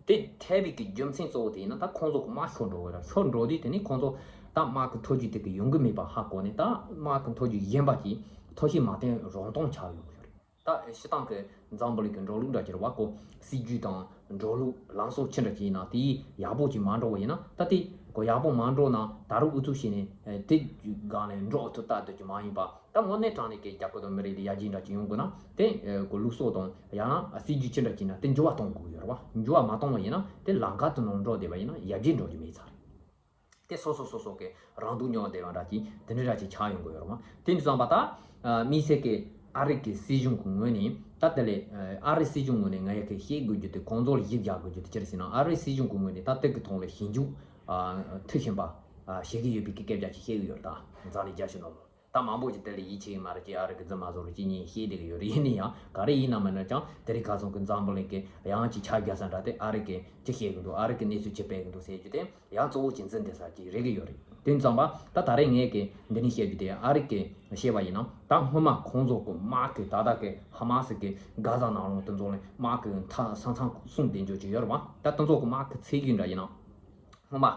དེ་ཐེབས་པའི་གི་རྒྱུ་མཚན་གཙོ་བོ་དེ་ཡིན་ན། ད་ཁོང་ཚོ་གི་དམག་ཤོར་འགྲོ་གི་རེད། ཤོར་འགྲོ་དུས་དེ་ནི་ཁོང་ཚོ་ད་དམག་གི་མཐོ་རྒྱུགས་དེ་གི་ཡོང་གི་མེད་པ་ཧ་གོ་ནས། ད་དམག་གི་མཐོ་རྒྱུགས་གཞན་པ་ཅིག་མཐོ་ཤོས་མ་བཏོན་རང་སྟོང་ཆགས་ཡོང་གི་ཡོད་རེད། ད་སྤྱིར་བཏང་གི་འཛམ་བུ་གླིང་གི་འགྲོ་ལུགས་འདྲ་ཅིག་རེད་བ། ཁོ་སྲིད་ཇུས་དང་འགྲོ་ལུགས་ལམ་སྲོལ་ཅི་འདྲ་ཅིག་ཡིན་ན་དེ་ཡག་པོ་ཅིག་མ་འགྲོ་བ་ཡིན་ན། ད་དེ་ཁོ་ཡག་པོ་མ་འགྲོ་ན་ད་རུང་ཨུ་ཚུགས་བྱས་ནས་དེ་སྒང་ནས་འགྲོ་ཐུབ་ལྟ་དུ་ཅིག་མ་ཡིན་པ། ད་དངོས་གནས་དྲང་གནས་ཀྱི་རྒྱལ་ཁབ་དང་མི་རིགས་ལ་ཡར་རྒྱས་འདྲ་ཅིག་ཡོང་དགོས་ན། དེ་ཁོ་ལུགས་སྲོལ་དང་ཡང་ན་སྲིད་ཇུས་ཅི་འདྲ་ཅིག་ཡིན་ན་དེ་འགྱུར་བ་གཏོང་དགོས་ཡོད་རེད་བ། འགྱུར་བ་མ་གཏོང་བ་ཡིན་ན་དེ་ལམ་ཁ་དེ་ནང་འགྲོ་བསྡད་པ་ཡིན་ན་ཡར་རྒྱས་འགྲོ་རྒྱུ་མེད་ཚར་རེད། དེ་སོ་སོ་སོ་སོ་གི་རང་སྡུག་མྱོང་བསྡད་པ་འདྲ་ཅིག་དེ་འདྲ་འདྲ་ཅིག་ཆགས་ཡོང་གི་ཡོད་རེད་བ། དེ་ནི་ཙམ་པ་ད་ཨ་དམིགས་བསལ་གྱི་ཨ་རི་གི་སྲིད་གཞུང་གི་ངོས་ནས། ད་དེ་ལས་ཨ་རི་སྲིད་གཞུང་ངོས་ནས་ང་ཡ་གི་བཤད་དགོས་རྒྱུ་དེ། ཁོང་ཚོ་ལ་གཞི་རྒྱག་དགོས་རྒྱུ་དེ་ཅི་རེད་ཟེར་ན། ཨ་རི་སྲིད་གཞུང་གི་ངོས་ནས་ད་དེ་གི་ཐོག་ལ་ཞིབ་འཇུག་ཨ་མཐིལ་ཕྱིན་པ་ཨ་བྱེད་ཀྱི་ཡོད་པའི་གི་སྐད་ཆ་ཅིག་བཤད་ཀྱི་ཡོད་རེད། ད་འཛམ་གླིང་རྒྱལ་སྤྱི་ནང་ལ། ད་མང་པོ་ཅིག་དེ་ལ་ཡིད་ཆེས་ཀྱི་མ་རེད་ཅེས་ཨ་རི་གི་རྫུན་མ་བཟོ་རེད་ཅེས་ངས་བཤད་བསྡད་ཀྱི་ཡོད་རེད། ཡིན་ན་ཡང་ག་རེ་ཡིན་ན་མིན་ན་ཀྱང་དེ་རིང་ཁ་སང་གི་འཛམ་བུ་གླིང་གི་ཡང་ཅིག་ཆ་བརྒྱ་ས་འདྲ་དེ་ཨ་རི་གི་ཅི་བཤད་ཀྱི་འདུག་ཨ་རི་གི་གནས་ཚུལ་ཅི་སྤེལ་གྱི་འདུག་ཟེར་རྒྱུ་དེ་ཡང་གཙོ་བོ་ཅིག་འཛིན་བསྡད་ས་ཅིག་རེད་ཀྱི་ཡོད་རེད། དེ་ཙམ་པ་ད་ད་རེས་ངས་ཀྱི་འདི་ནས་བཤད་རྒྱུ་དེ། ཨ་རི་གི་བཤད་པ་ཡིན་ན་ད་སྔོན་མ་ཁོང་ཚོ་གི་དམག་གི་ད་ལྟ་གི་ཧ་མ་སི་གི་གྷ་ཛ་ནང་ལོགས་དེ་ཚོ་ལ་དམག་གི་མཐའ་ས་མཚམས་སྲུང་བསྡད་རྒྱུ་ཅིག་ཡོད་རེད་བ། ད་དེ་ཚོ་གི་དམག་གི་ཚད་གཞི་འདྲ་ཡིན་ན། སྔོན་མ་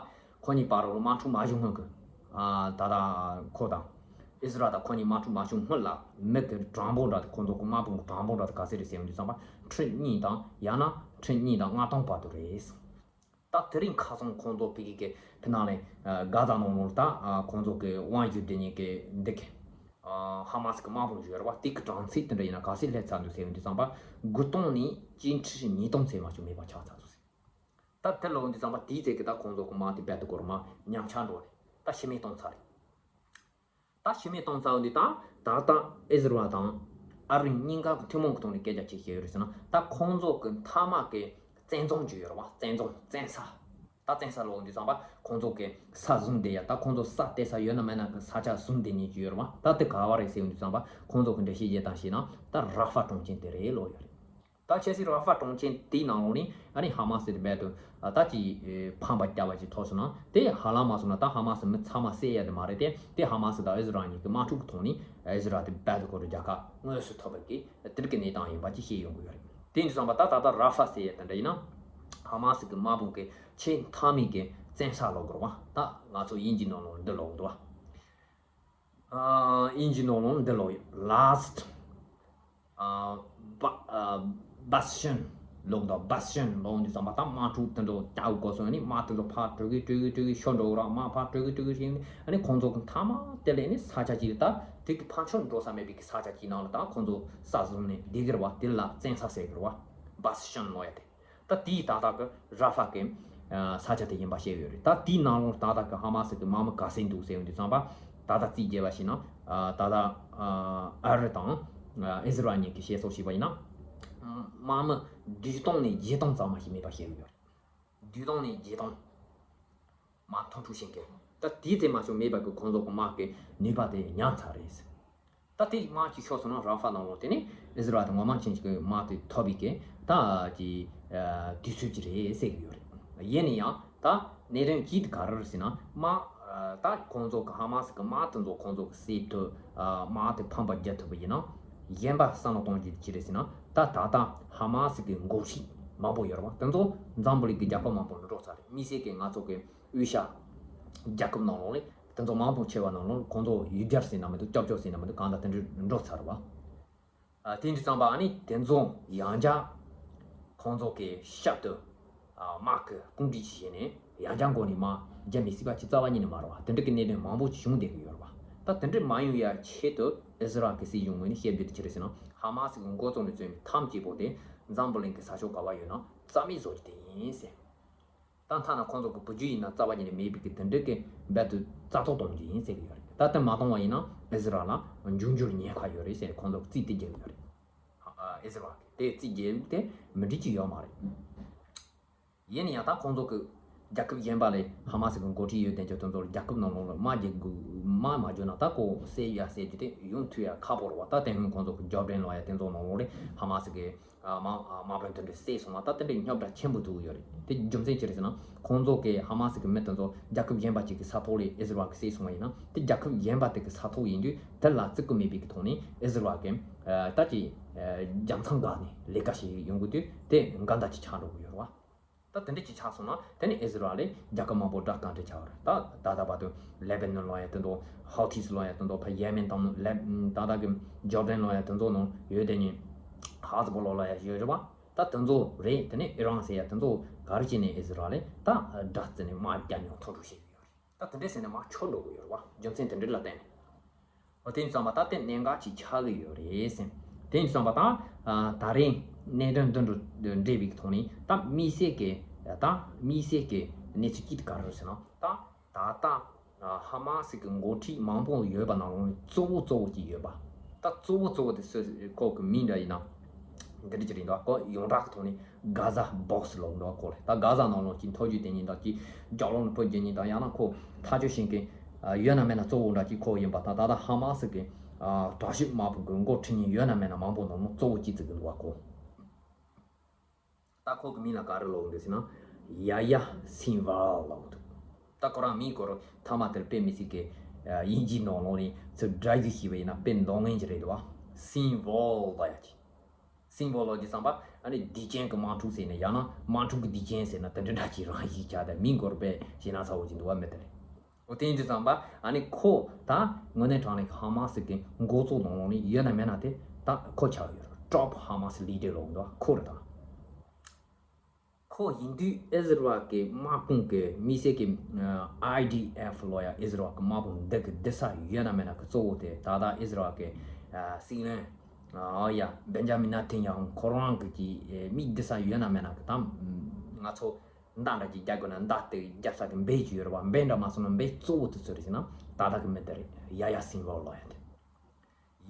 ཁོ་གཉིས་བར་ལ་དམག་འཁྲུག་མ་བྱུང་སྔོན་གྱི་ཨ་ད་ལྟ་ཁོ་དང་ཨི་ཟི་རལ་དང་ཁོ་གཉིས་དམག་འཁྲུག་མ་བྱུང་སྔོན་ལ་མི་གི་གྲངས་འབོར་འདྲ་དེ། ཁོ་ཚོ་གི་དམག་དཔུང་གི་གྲངས་འབོར་འདྲ་དེ་ག་ཚད་རེད་ཟེར་ཡོང་དུས་ཙམ་པ་ཁྲི་གཉིས་དང་ཡང་ན་ཁྲི་གཉིས་དང་ལྔ་སྟོང་བར་དུ་རེད། ད་དེ་རིང་ཁ་སང་ཁོང་ཚོ་ཕ་གི་གི་ཕི་ནང་ལ་ཨ་གྷ་ཛ་ནང་ལོགས་ད་ཨ་ཁོང་ཚོ་གི་དབང་བསྒྱུར་དེ་ཉིད་ཀྱི་འདི་གི་ཨ་ཧ་མ་སི་གི་དམག་དཔུང་ཡོད་རེད་བ། དེ་གི་གྲངས་ཚད་དེ་འདྲ་ཡིན་ན་ག་ཚད་སླེབས་ཚར་འདུག་ཟེར་ཡོང་དུས་ཙམ་པ་དགུ་སྟོང་ནས་བཅུ་ཁྲི་ཉིས་སྟོང་ཚད་མ་ཞིག་མེད་པ་ཆགས་ཚར་འདུག་ཟེར། ད་དེ་ལོ་འདི་ཙམ་པ་དེའི་ཚེ་གི་ད་ཁོང་ཚོ་གི་དམག་དེ་རྦད་དེ་གོར་མ་ཉམས་ཆག་འགྲོ་རེད། ད་ཕྱི་མིག་གཏོང་ཚར་རེད། ད་ཕྱི་མིག་གཏོང་ཚར་འོང་དུས་ད་ད་ལྟ་ཨི་ཟི་རལ་དང་ཨ་རི་གཉིས་ཀ་གི་ཐུན་མོང་གི་ཐོག་ནས་སྐད་ཆ་ཅིག་བཤད་ཡོད་རེད་ཟེར་ན། ད་ཁོང་ཚོ་གི་མཐའ་དམག་གི་བཙན་རྫོང་ཅིག་ཡོད་རེད་བ། བཙན་རྫོང་བཙན་ས། ད་བཙན་ས་ལོ་འདི་ཙམ་པ་ཁོང་ཚོ་གི་ས་བཟུང་བསྡད་ཡ། ད་ཁོང་ཚོ་ས་གཏད་ས་ཡོད་ན་མེད་ན་གི་ས་ཆ་བཟུང་བསྡད་མཁན་ཅིག་ཡོད་རེད་བ། ད་དེ་ག་བ་རེད་ཟེར་ཡོང་དུས་ཙམ་པ་ཁོང་ཚོ་གི་འགྲེལ་བཤད་བྱེད་སྟངས་བྱས་ན་ད་ར་ཧྥ་གྲོང་ཁྱེར་དེ་རེད་ལོ་ཡོད་རེད། ད་ཁྱེད་ཚོས་ར་ཧྥ་གྲོང་ཁྱེར་དེའི་ནང་ལོགས་ནས་ཨ་ནི་ཧ་མ་སི་དེ་རྦད་དེ་ད་ཅིག་ཕམ་པ་རྒྱབ་པ་ཅིག་ཐོབ་སོང་ན། དེ་ཧ་ལམ་མ་སོང་ན་ད་ཧ་མ་སི་མི་ཚང་མ་བསད་ཡ་དེ་མ་རེད་དེ། དེ་ཧ་མ་སི་དང་ཨི་ཟི་རལ་གཉིས་ཀྱི་དམག་འཁྲུག་གི་ཐོག་ནས་ཨི་ཟི་རལ་དེ་རྦད་དེ་ཁོ་རང་རྒྱལ་ཁ་དངོས་སུ་ཐོབ་པ་གི་དེ་རིགས་ཀྱི་གནས་སྟངས་ཡིན་པ་ཅིག་བཤད་ཡོང་གི་ཡོད་རེད། དེ་ཡིན་དུས་ཙམ་པ་ད་ད་ལྟ་ར་ཧྥ་ཟེར་ཡ་དེ་འདྲ་ཡིན་ན་ཧ་མ་སི་གི་དམག་དཔུང་གི་ཆེས་མཐའ་མའི་གི་བཙན་ས་ལབ་དགོས་རེད་བ། ད་ང་ཚོ་དབྱིན་ཇིའི་ནང་ལོགས་འདི་ལབ་འདུག་བ། ཨ་དབྱིན་ཇིའི་ནང་ལོགས་འདི་ལབ་ཡོད། Last ཨ་Ba- ཨ་Bastion ལོག་དང་བ་སི་ཤན་ལོག་འདི་ཚང་མ་ད་དམག་འཁྲུག་དེ་འདྲ་རྒྱག་དགོས་སོང་ནི། དམག་དེ་ཚོ་ཕར་འགྲོ་གི་འགྲོ་གི་འགྲོ་གི་ཤོར་འགྲོ་གི་ར། དམག་ཕར་འགྲོ་གི་འགྲོ་གི་ཞིག་ནི། ཨ་ནི་ཁོང་ཚོ་གི་མཐའ་མ་དེ་ལས་ནི་ས་ཆ་ཅིག་ད་དེ་གི་ཕར་ཕྱོགས་འགྲོ་ས་མེད་པའི་གི་ས་ཆ་ཅིག་ནང་ལ་ད་ཁོང་ཚོ་ས་བཟུང་ནས་བསྡད་གི་ར་བ། དེ་ལ་བཙན་ས་ཟེར་གི་ར་བ། བ་སི་ཤན་ལོག་ཡ་དེ། ད་དེའི་ད་ལྟ་གི་ར་ཧྥ་གི་ས་ཆ་དེ་ཡིན་པ་བཤད་ཡོད་རེད། ད་དེའི་ནང་ལོགས་ད་ལྟ་གི་ཧ་མ་སི་གི་དམག་མི་ག་ཚད་འདུག་ཟེར་ཡོང་དུས་ཙམ་པ། ད་ལྟ་རྩིས་རྒྱས་པ་ཞིག་ན། ད་ལྟ་ཨ་རི་དང་ཨི་ཟི་རལ་གཉིས་ཀྱི་བཤད་སྲོལ་བྱས་པ་ཡིན་ན། དམག་མི་བདུན་སྟོང་ནས་བརྒྱད་སྟོང་ཙམ་མ་ཞིག་མེད་པ་བཤད་ཡོད་རེད། བདུན་སྟོང་ནས་བརྒྱད་སྟོང་མ་མཐོང་འཁྲུག་ཤིང་གི། ད་དེའི་ཚེ་མ་བྱུང་མེད་པ་གི་ཁོང་ཚོ་གི་དམག་གི་ནུས་པ་དེ་ཉམས་ཚར་རེད། ད་དེ་དམག་གི་ཤོག་སོང་ན་ར་ཧྥ་ནང་ལོགས་དེ་ནི་ཨི་ཟི་རལ་དང་ངོ་མ་ཅན་གྱི་དམག་དེ་ཐོབ་པའི་གི་ད་ཀྱི་དུས་ཚོད་ཀྱི་རེད་ཟེར་གི་ཡོད་རེད། ཡིན་ན་ཡང་ད་གནད་དོན་གཅིག་དེ་ག་རེ་རེད་ཟེར་ན། དམག་ད་ཁོང་ཚོ་གི་ཧ་མ་སི་གི་དམག་དེ་ཚོ་ཁོང་ཚོ་གི་སེལ་ཐུབ། དམག་དེ་ཕམ་པ་རྒྱག་ཐུབ་པ་ཡིན་ན། གཞན་པ་བསམ་བློ་གཏོང་རྒྱུ་དེ་ཅི་རེད་ཟེར་ན། ད་ད་ལྟ་ཧ་མ་སི་གི་འགོ་ཁྲིད་མང་པོ་ཡོད་རེད་བ། དེ་ཚོ་འཛམ་བུ་གླིང་གི་རྒྱལ་ཁབ་མང་པོ་ནས་འགྲོ་ཚར་རེད། དམིགས་བསལ་གྱི་ང་ཚོ་གི་དབུས་ཤར་རྒྱལ་ཁབ་ནང་ལོགས་ལས་དེ་ཚོ་མང་པོ་ཆེ་བ་ནང་ལོགས་ཁོང་ཚོ་ཡུལ་གྱར་ཟེར་ན་མི་འདུག་སྐྱབས་བཅོལ་ཟེར་ན་མི་འདུག་གང་ལྟར་དེ་འདྲ་འགྲོ་ཚར་བ། ཨ་དེ་འདྲ་ཙམ་པ། ཨ་ནི་དེ་ཚོ་ཡང་བསྐྱར་ཁོང་ཚོ་གི་ཞབས་ཏུ་ཨ་དམག་གི་བཀོད་སྒྲིག་བྱས་ནས་ཡང་བསྐྱར་འགོ་ནས་དམག་རྒྱག་མི་སྲིད་པ་ཅིག་རྩ་བ་ཉིད་ནས་མ་རེད་བ། དེ་འདྲ་གི་གནད་དོན་མང་པོ་ཅིག་བྱུང་བསྡད་ཀྱི་ཡོད་རེད་བ། ད་དེ་འདྲ་མ་ཡོང་ཡ་ཆེད་དུ་ཨི་ཟི་རལ་གི་སྲིད་གཞུང་ངོས་ནས་བཤད་རྒྱུ་དེ་ཅི་རེད་ཟེར་ན། ཧ་མ་སི་གི་འགོ་བཙུགས་ནས་བཙོན་མི་ཐམས་ཅད་པོ་དེ་འཛམ་བུ་གླིང་གི་ས་ཕྱོགས་ག་བ་ཡོད་ན་རྩ་མེད་བཟོ་རྒྱུ་དེ་ཡིན་ཟེར། ད་ཐ་ན་ཁོང་ཚོ་གི་བུ་རྒྱུད་ཡིན་ན་རྩ་བ་ཉིད་ནས་མེད་པའི་གི་དེ་འདྲ་གི་རྦད་དེ་རྩ་གཏོར་གཏོང་རྒྱུ་ཡིན་ཟེར་གི་ཡོད་རེད། ད་དེ་མ་གཏོང་བ་ཡིན་ན་ཨི་ཟི་རལ་ལ་འབྱུང་འགྱུར་ཉེན་ཁ་ཡོད་རེད་ཟེར་ཁོང་ཚོ་གི་རྩིས་དེ་རྒྱག་གི་ཡོད་རེད། ཨ་ཨི་ཟི་རལ་གི་དེ་རྩིས་རྒྱག་དེ་མི་འགྲིག་གི་ཡོད་མ་རེད། ཡིན་ན་ཡང་ད་ཁོང་ཚོ་གི་རྒྱལ་ཁབ་གཞན་པ་ལས་ཧ་མ་སི་གི་འགོ་ཁྲིད་ཡོད་དེ་ཚོ་དེ་ཚོ་རྒྱལ་ཁབ་ནང་ལོགས་ལ་དམག་རྒྱག་དགོས། དམག་མ་བརྒྱབ་ན་ད་ཁོ་བསད་ཡ་བསད་རྒྱུ་དེ་ཡོང་ཐུབ་ཡ་ཁག་པོ་རེད་བ། ད་དེ་སྔོན་ཁོང་ཚོ་གི་ཇོར་ཌན་ལོག་ཡ་དེ་ཚོ་ནང་ལོགས་ལས་ཧ་མ་སི་གི་དམག་དམག་དཔོན་དེ་འདྲ་བསད་སོང་བ། ད་དེ་འདྲའི་རྙོག་དྲ་ཆེན་པོ་ཐུག་ཡོད་རེད། དེ་རྒྱུ་མཚན་ཅི་རེད་ཟེར་ན། ཁོང་ཚོ་གི་ཧ་མ་སི་གི་མི་དེ་ཚོ་རྒྱལ་ཁབ་གཞན་པ་ཅིག་གི་ས་ཐོག་ལས་ཨི་ཟི་རལ་གི་བསད་སོང་བ་ཡིན་ན། དེ་རྒྱལ་ཁབ་གཞན་པ་དེ་གི་ས་ཐོག་ཡིན་དུས་དེ་ལ་བརྩི་བཀུར་མེད་པའི་གི་ཐོག་ནས་ཨི་ཟི་རལ་གི་ད་ཅི་རྒྱལ་མཚམས་བཀག་ནས་ལས་ཀ་བྱེད་ཡོང་གི་དུས་དེ་འགལ་ཟླ་ཅིག་ཆགས་འགྲོ་གི་ཡོད་རེད་བ། ད་དེ་འདྲ་ཅིག་ཆགས་སོང་ན་དེ་ནི་ཨི་ཟི་རལ་ལས་རྒྱལ་ཁབ་མང་པོ་དགྲ་དང་འདྲ་ཆགས་པ་རེད། ད་ད་ལྟ་བར་དུ་ལེ་བྷ་ནོན་ལོག་ཡ་དེ་ཚོ། ཧའུ་ཐིས་ལོག་ཡ་དེ་ཚོ། ཕ་ཡེ་མེན་དང་ལེ་ད་ལྟ་གི་ཇོར་ཌན་ལོག་ཡ་དེ་ཚོ་ནང་ཡོད་དེ་ནི། ཧ་ཛི་བོ་ལ་ལོག་ཡ་ཡོད་རེད་བ། ད་དེ་ཚོ་རེད། དེ་ནི་ཨི་རན་ཟེར་ཡ་དེ་ཚོ་ག་རེ་བྱས་ནས་ཨི་ཟི་རལ་ལས་ད་དགྲ་བརྩིས་ནས་དམག་རྒྱག་མྱོང་ཐོག་འགྲོ་བྱེད་ཀྱི་ཡོད་རེད། ད་དེ་འདྲས་ཟེར་ནས་མར་འཕྱུར་འགྲོ་གི་ཡོད་རེད་བ། རྒྱུ་མཚན་དེ་འདྲས་ལ་བརྟེན་ནས། འོ་དེ་ཙམ་པ་ད་དེ་གནད་འགག་ཅིག་ཆགས་ཀྱི་ཡོད་རེད་ཟེར། དེ་ཙམ་པ་ད་ད་རེས་གནད་དོན་འདི་འདྲ་འདྲ་བའི་ཐོག་ནས་ད་དམིགས་བསལ་གྱི་ད་དམིགས་བསལ་གྱི་གནས་ཚུལ་གཅིག་དེ་ག་རེ་རེད་ཟེར་ན། ད་ད་ལྟ་ཧ་མ་སི་གི་འགོ་ཁྲིད་མང་པོ་ཡོད་པ་ནང་ལོགས་ནས་གཙོ་བོ་གཙོ་བོ་གཅིག་ཡོད་པ། ད་གཙོ་བོ་གཙོ་བོ་དེ་སུ་ཁོ་གི་མིང་འདྲ་ཡིན་ན། འདི་འདྲ་ཅིག་རེད་འདུག་ཁོ་ཡོངས་གྲགས་ཀྱི་ཐོག་ནས་གྷ་ཟ་བྷོ་སི་ལབ་འདུག་ཁོ་རེད། ད་གྷ་ཟ་ནང་ལོགས་ཀྱི་མཐོ་རྒྱུགས་དེ་ཉིད་དང་གཅིག་རྒྱབ་ལོགས་ནས་ཕུད་རྒྱུ་ཉིད་དང་། ཡང་ན་ཁོ་ཐག་གཅོད་བྱེད་མཁན་ཡོད་ན་མེད་ན་གཙོ་བོ་འདྲ་ཅིག་ཁོ་ཡིན་པ་དང་། ད་ལྟ་ཧ་མ་སི་གི་དྲག་ཤོས་དམག་དཔུང་གི་འགོ་ཁྲིད་མཁན་ཡོད་ན་མེད་ན་མང་པོ་ནང་ལོགས་གཙོ་བོ་གཅིག་བརྩི་གི་འདུག་བ་ཁོ། ད་ཁོ་གི་མིང་ལ་ག་རེ་ལབ་འདུག་ཟེར་ན། ཡ་ཡ་སིན་ཝལ་ལབ་འདུག་ད་ཁོ་རང་མིང་སྐོར་ཐ་མ་དེར་དཔེ་མི་སྲིད་ཀྱི་དབྱིན་ཇིའི་ནང་ལོགས་ནས་ཚུར་སྒྲ་བསྒྱུར་བྱས་པ་ཡིན་ན་དཔེ་མདོག་ངན་ཅིག་རེད་འདུག་བ། སིན་ཝལ་ལབ་ཡ་ཅིག་སིན་ཝལ་ལབ་རྒྱུ་ཙམ་པ་ཨ་ནི་བདེ་ཅན་གྱི་དམག་འཁྲུག་ཟེར་ནས། ཡང་ན་དམག་འཁྲུག་གི་བདེ་ཅན་ཟེར་ན་དེ་འདྲ་འདྲ་ཅིག་རང་བཞིན་ཆགས། དེ་མིང་སྐོར་དཔེ་ཞེ་ན་ཚ་བོ་ཅིག་འདུག་བ། མི་དེ་རེད། འོ་དེ་ཡིན་དུས་ཙམ་པ་ཨ་ནི་ཁོ་ད་དངོས་གནས་དྲང་གནས་ཧ་མ་སི་གི་འགོ་གཙོ་ནང་ལོགས་ནས་ཡོད་ན་མེད་ན་དེ་ད་ཁོ་ཆགས་ཡོད་རེད། ཊོབ་ཧ་མ་སི་ལི་ཌར་ལབ་འདུག་ཁོ་རེད་ད། ཁོ་ཡིན་དུས་ཨི་ཟི་རལ་གི་དམག་དཔུང་གི་དམིགས་བསལ་གྱི་ཨའི་ཌི་ཨེཕ་ལབ་ཡ་ཨི་ཟི་རལ་གི་དམག་དཔུང་འདི་གི་བསྡུ་ས་ཡོད་ན་མེད་ན་གི་གཙོ་བོ་དེ་ད་ལྟ་ཨི་ཟི་རལ་གི་སྲིད་བློན་ཨ་ཡ་བེན་ཇ་མིན་ན་ཐན་ཡ་ཧུ་ཁོ་རང་གི་གི་མིག་བསྡུ་ས་ཡོད་ན་མེད་ན་གི། ད་ང་ཚོ་མདའ་འདྲ་ཅིག་རྒྱག་དགོས་ན་མདའ་དེ་རྒྱབ་ས་གི་འབེན་ཅིག་ཡོད་རེད་བ། འབེན་འདྲ་མ་སོང་ན་འབེན་གཙོ་བོ་དེ་སུ་རེད་ཟེར་ན་ད་ལྟ་གི་མི་དེ་རེད། ཡ་ཡ་སིན་ཝལ་ལབ་ཡ་དེ།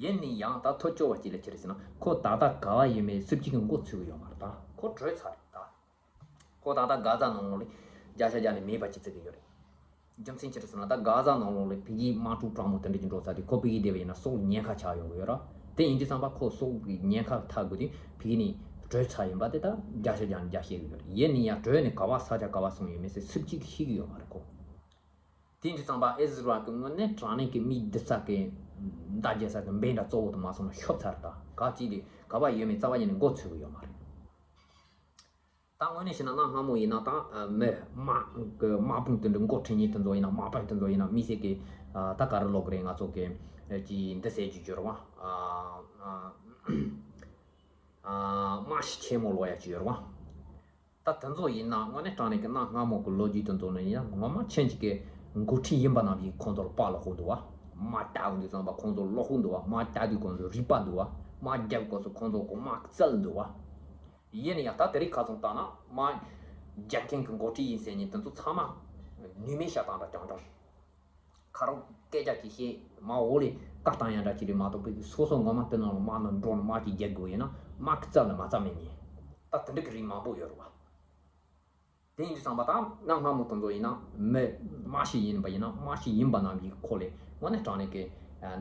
ཡིན་ནའི་ཡང་ད་ཐོ་ཅོ་བ་ཅིག་ལ་ཅི་རེད་ཟེར་ན་ཁོ་ད་ལྟ་ག་བ་ཡོད་མེད་སུ་གཅིག་གི་མགོ་ཚོས་གི་ཡོད་མ་རེད། ད་ཁོ་བྲོས་ཚར་རེད་ད། ཁོ་ད་ལྟ་གྷ་ཛ་ནང་ལོགས་ལ་བརྒྱ་ཆ་བརྒྱ་ནས་མེད་པ་ཅིག་བརྩི་གི་ཡོད་རེད། རྒྱུ་མཚན་ཅི་རེད་ཟེར་ན་ད་གྷ་ཛ་ནང་ལོགས་ལ་ཕ་གིའི་དམག་འཁྲུག་གྲང་མོ་དེ་འདྲ་ཅིག་འགྲོ་ཚར་དུས་ཁོ་ཕ་གིར་བསྡད་པ་ཡིན་ན་སྲོག་ཉེན་ཁ་ཆགས་ཡོང་གི་ཡོད་རེད། དེ་ཡིན་དུས་ཙམ་པ་ཁོ་སྲོག་གི་ཉེན་ཁ་ཐག་དགོས་དུས་ཕ་གི་ནས་བྲོས་ཚར་ཡིན་པ་དེ་ད་བརྒྱ་ཆ་བརྒྱ་ནས་བརྒྱ་བཤད་གི་ཡོད་རེད། ཡིན་ནའི་ཡང་བྲོས་ནས་ག་བ་ས་ཆ་ག་བ་སོང་ཡོད་མེད་ཟེར་སུ་གཅིག་གིས་ཤེས་གི་ཡོད་མ་རེད་ཁོ། དེ་ཡིན་དུས་ཙམ་པ་ཨི་ཟི་རལ་གི་དངོས་གནས་དྲང་གནས་ཀྱི་མིག་བསྡུ་ས་གི་མདའ་རྒྱག་ས་གི་འབེན་འདྲ་གཙོ་བོ་དེ་མ་སོང་ན་ཤོར་ཚར་རེད། ད་ག་ཅིག་དེ་ག་བ་ཡོད་མེད་རྩ་བ་ཉིད་ནས་མགོ་ཚོས་གི་ཡོད་མ་རེད། ད་དངོས་གནས་བཤད་ན་གནའ་སྔ་མོ་ཡིན་ན་ད་མི་དམག་གི་དམག་དཔུང་དེ་འདྲ་འགོ་ཁྲིད་མཁན་དེ་ཚོ་ཡིན་ན། དམག་དཔོན་དེ་ཚོ་ཡིན་ན་དམིགས་བསལ་གྱི་ད་ག་རེ་ལབ་དགོས་རེད། ང་ཚོ་གི་ཅིག་འདི་ཟེར་རྒྱུ་འབྱོར་བ། དམག་ཤི་ཆེན་མོ་ལོག་ཡ་ཅིག་ཡོད་རེད་བ། ད་དེ་ཚོ་ཡིན་ན་དངོས་གནས་དྲང་གནས་ཀྱི་གནའ་སྔ་མོ་གི་ལོ་རྒྱུས་དེ་ཚོ་ནི་ཡིན་ན་ངོ་མ་ཁྱེད་ཅག་གི་འགོ་ཁྲིད་ཡིན་པ་ནང་བཞིན་ཁོང་ཚོར་དཔའ་ལ་ཧོ་འདུག་བ། དམག་རྒྱག་དུས་ཙམ་པ་ཁོང་ཚོ་བློ་ཁོག་འདུག་བ། དམག་རྒྱག་དུས་ཁོང་ཚོ་རིག་པ་འདུག་བ། དམག་རྒྱག་དུས་ཁོང་ཚོ་གོ་དམག་རྩལ་འདུག་བ། ཡིན་ན་ཡང་ད་དེ་རིང་ཁ་སང་ལྟ་ན་དམག་རྒྱག་མཁན་གྱི་འགོ་ཁྲིད་ཡིན་ཟེར་མཁན་དེ་ཚོ་ཚང་མ་ནུས་མེད་བྱ་སྟངས་འདྲ་རྐྱང་རྐྱང་། ཁ་རོག་སྐད་ཆ་གི་བཤད་མ་འོ་ལེ་བཀའ་བཏང་ཡ་འདྲ་ཅིག་རེད་མ་གཏོགས་པའི་སོ་སོ་ངོ་མ་དེ་ནང་ལ་དམག་ནང་འགྲོ་ནས་དམག་ཅིག་རྒྱག་དགོས་ཡིན་ན་དམག་གི་རྩལ་ལ་མ་རྩ་མེད་ཉིན། ད་དེ་འདྲ་གི་རིགས་མང་པོ་ཡོད་རེད་བ། དེ་ཡིན་དུས་ཙམ་པ་ད་གནའ་སྔ་མོ་དེ་ཚོ་ཡིན་ན་མི་དམག་ཤི་ཡིན་པ་ཡིན་ན་དམག་ཤི་ཡིན་པ་རྣམས་ཀྱི་ཁོ་ལས་དངོས་གནས་དྲང་གནས་ཀྱི་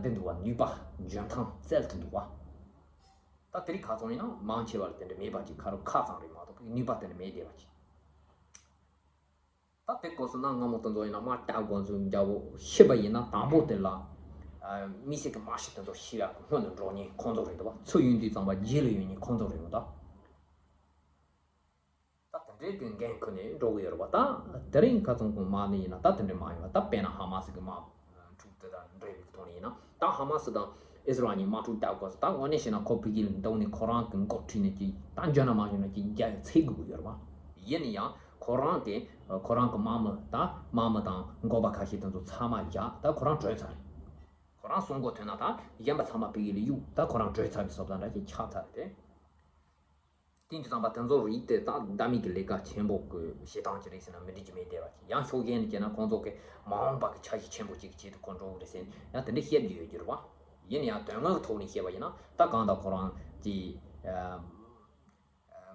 འདི་འདུག་བ། ནུས་པ་འཇོན་ཐང་རྩལ་དེ་འདུག་བ། ད་དེ་རིང་ཁ་སང་ཡིན་ན་མང་ཆེ་བ་ལ་དེ་འདྲ་མེད་པ་ཅིག་ཁ་རོག་ཁ་ཙམ་རེད་མ་གཏོགས་པའི་ནུས་པ་དེ་འདྲ་མེད་བསྡད་པ་ཅིག་ད་དེ་སྐོར་སོང་ན་སྔ་མོ་དེ་ཚོ་ཡིན་ན་དམག་རྒྱག་དགོས་ཚུལ་འཇའ་བོ་ཤི་བ་ཡིན་ན་དང་པོ་དེ་ལ། དམིགས་བསལ་གྱི་དམག་ཤི་དེ་ཚོ་ཤི་ཡག་གི་སྔོན་དུ་འགྲོ་མཁན་ཁོང་ཚོ་རེད་འདུག་བ། ཚུར་ཡོང་དུས་ཙམ་པ་རྗེས་ལ་ཡོང་མཁན་ཁོང་ཚོ་རེད་འདུག་ད་དེ་འདྲའི་གི་འགན་ཁུར་ནས་འགྲོ་གི་ཡོད་རེད་བ། ད་དེ་རིང་ཁ་སང་གི་དམག་ནི་ཡིན་ན་ད་དེ་འདྲའི་དམག་ཡིན་བ། ད་དཔེར་ན་ཧ་མ་སི་གི་དམག་འཁྲུག་དེ་དང་འབྲེལ་བའི་ཐོག་ནས་ཡིན་ན། ད་ཧ་མ་སི་དང་ཨི་སི་རལ་གཉིས་དམག་འཁྲུག་རྒྱག་དགོས་སོ། ད་དངོས་གནས་བཤད་ན་ཁོ་ཕ་གི་ལ་འདུག་ནས་ཁོ་རང་གི་འགོ་ཁྲིད་ནས་ཀྱི་ད་འཇོན་ན་མ་འཇོན་ན་ཀྱི་རྒྱ་ཚད་དགོས་ཀྱི་ཡོད་རེད་བ། ཡིན་ན་ཡང་ཁོ་རང་གི་ཁོ་རང་གི་དམག་མི་ད་དམག་མི་དང་འགོ་པ་ཁ་ཤས་དེ་ཚོ་ཚང་མ་བཞག་ད་ཁོ་རང་བྲོས་ཚར་རེད། ཁོ་རང་གསུང་གོ་ཐོས་ན་ད་གཞན་པ་ཚང་མ་ཕ་གི་ལ་གཡུག་ད་ཁོ་རང་བྲོས་ཚར་བའི་བཟོ་ལྟ་འདྲ་ཅིག་ཆགས་ཚར་རེད་དེ། དེང་དུས་ཙམ་པ་དེ་ཚོ་རིགས་དེ་ད་ཟླ་མིག་གི་ལས་ཀ་ཆེན་པོ་གི་བྱེད་སྟངས་ཅིག་རེད་ཟེར་ན་མི་འགྲིག་གི་མེད་བསྡད་པ་ཅིག་ཡང་ཕྱོགས་གཞན་ནས་བྱས་ན་ཁོང་ཚོ་གི་མ་འོངས་པ་གི་འཆར་གཞི་ཆེན་པོ་ཅིག་གི་ཆེད་དུ་ཁོ་འགྲོ་གི་རེད་ཟེར་ཡང་དེ་འདྲ་བཤད་ཀྱི་ཡོད་རྒྱུ་རེད་བ། ཡིན་ན་ཡང་དོན་དངོས་ཀྱི་ཐོག་ནས་བཤད་པ་ཡིན་ན་ད་གང་ལྟར་ཁོ་རང་གི་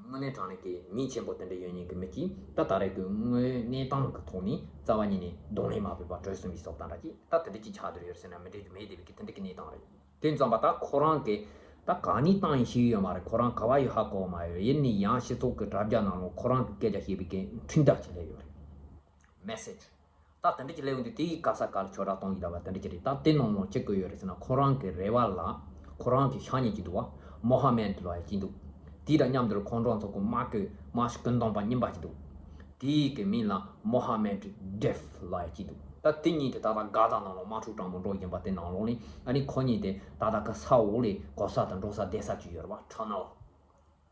དངོས་གནས་དྲང་གནས་ཀྱི་མིང་ཆེན་པོ་དེ་འདྲ་ཡོད་མཁན་གྱི་མི་གཅིག་ད་ད་རེས་ཀྱི་དངོས་གནས་སྟངས་ཀྱི་ཐོག་ནས་རྩ་བ་ཉིད་ནས་གདོང་ལེན་མ་ཕོད་པ་བྲོས་སོང་བའི་བཟོ་ལྟ་འདྲ་ཅིག་ད་དེ་འདྲ་ཅིག་ཆགས་བསྡད་ཡོད་ཟེར་ན་མི་འགྲིག་གི་མེད་བསྡད་པའི་གི་དེ་འདྲ་གི་གནས་སྟངས་རེད། དེ་ཙམ་པ་ད་ཁོ་རང་གིས་ད་ག་ནས་བཏང་ཡིན་ཤེས་ཀྱི་ཡོད་མ་རེད། ཁོ་རང་ག་བ་ཡོད་ཧ་གོ་བ་མ་ཡོད། ཡིན་ནའི་ཡང་སྤྱི་ཚོགས་ཀྱི་དྲ་རྒྱ་ནང་ལོགས་ཁོ་རང་གི་སྐད་ཆ་བཤད་པའི་གི་འཕྲིན་སྟེགས་ཅིག་སླེབས་ཡོད་རེད། མེ་སེ་ཇི། ད་དེ་འདྲ་ཅིག་སླེབས་ཡོང་དུས་དེ་ཡི་ག་ས་ག་ལ་ཁྱོད་རང་གཏོང་གི་ད་བ་དེ་འདྲ་ཅིག་རེད། ད་དེ་ནང་ལོགས་ཅི་དགོས་ཡོད་རེད་ཟེར་ན་ཁོ་རང་གི་རེ་བ་ལ་ཁོ་རང་གི་ཤ་ཉེ་ཅིག་འདུག་བ། མོ་ཧ་མེད་ལོ་ཡ་ཅིག་འདུག་དེ་དང་མཉམ་དུ་ཁོང་ཁྲོ་ཚོགས་པའི་དམག་གི་དམག་སྤྱི་ཀུན་སྟོང་པ་རྙིང་པ་ཅིག་འདུག་དེའི་གི་མིང་ལ་མོ་ཧ་མེད་ཌེབ་ལབ་ཡ་གཅིག་འདུག་ད་དེ་གཉིས་དེ་ད་ལྟ་གྷ་ཛ་ནང་ལ་དམག་འཁྲུག་དྲང་པོ་འགྲོ་བཞིན་པ་དེ་ནང་ལོགས་ནས་ཨ་ནི་ཁོ་གཉིས་དེ་ད་ལྟ་གི་ས་འོག་ལས་གོ་ས་དང་འགྲོ་ས་བསྡད་ས་གཅིག་ཡོད་རེད་བ། ཁྲོ་ནལ།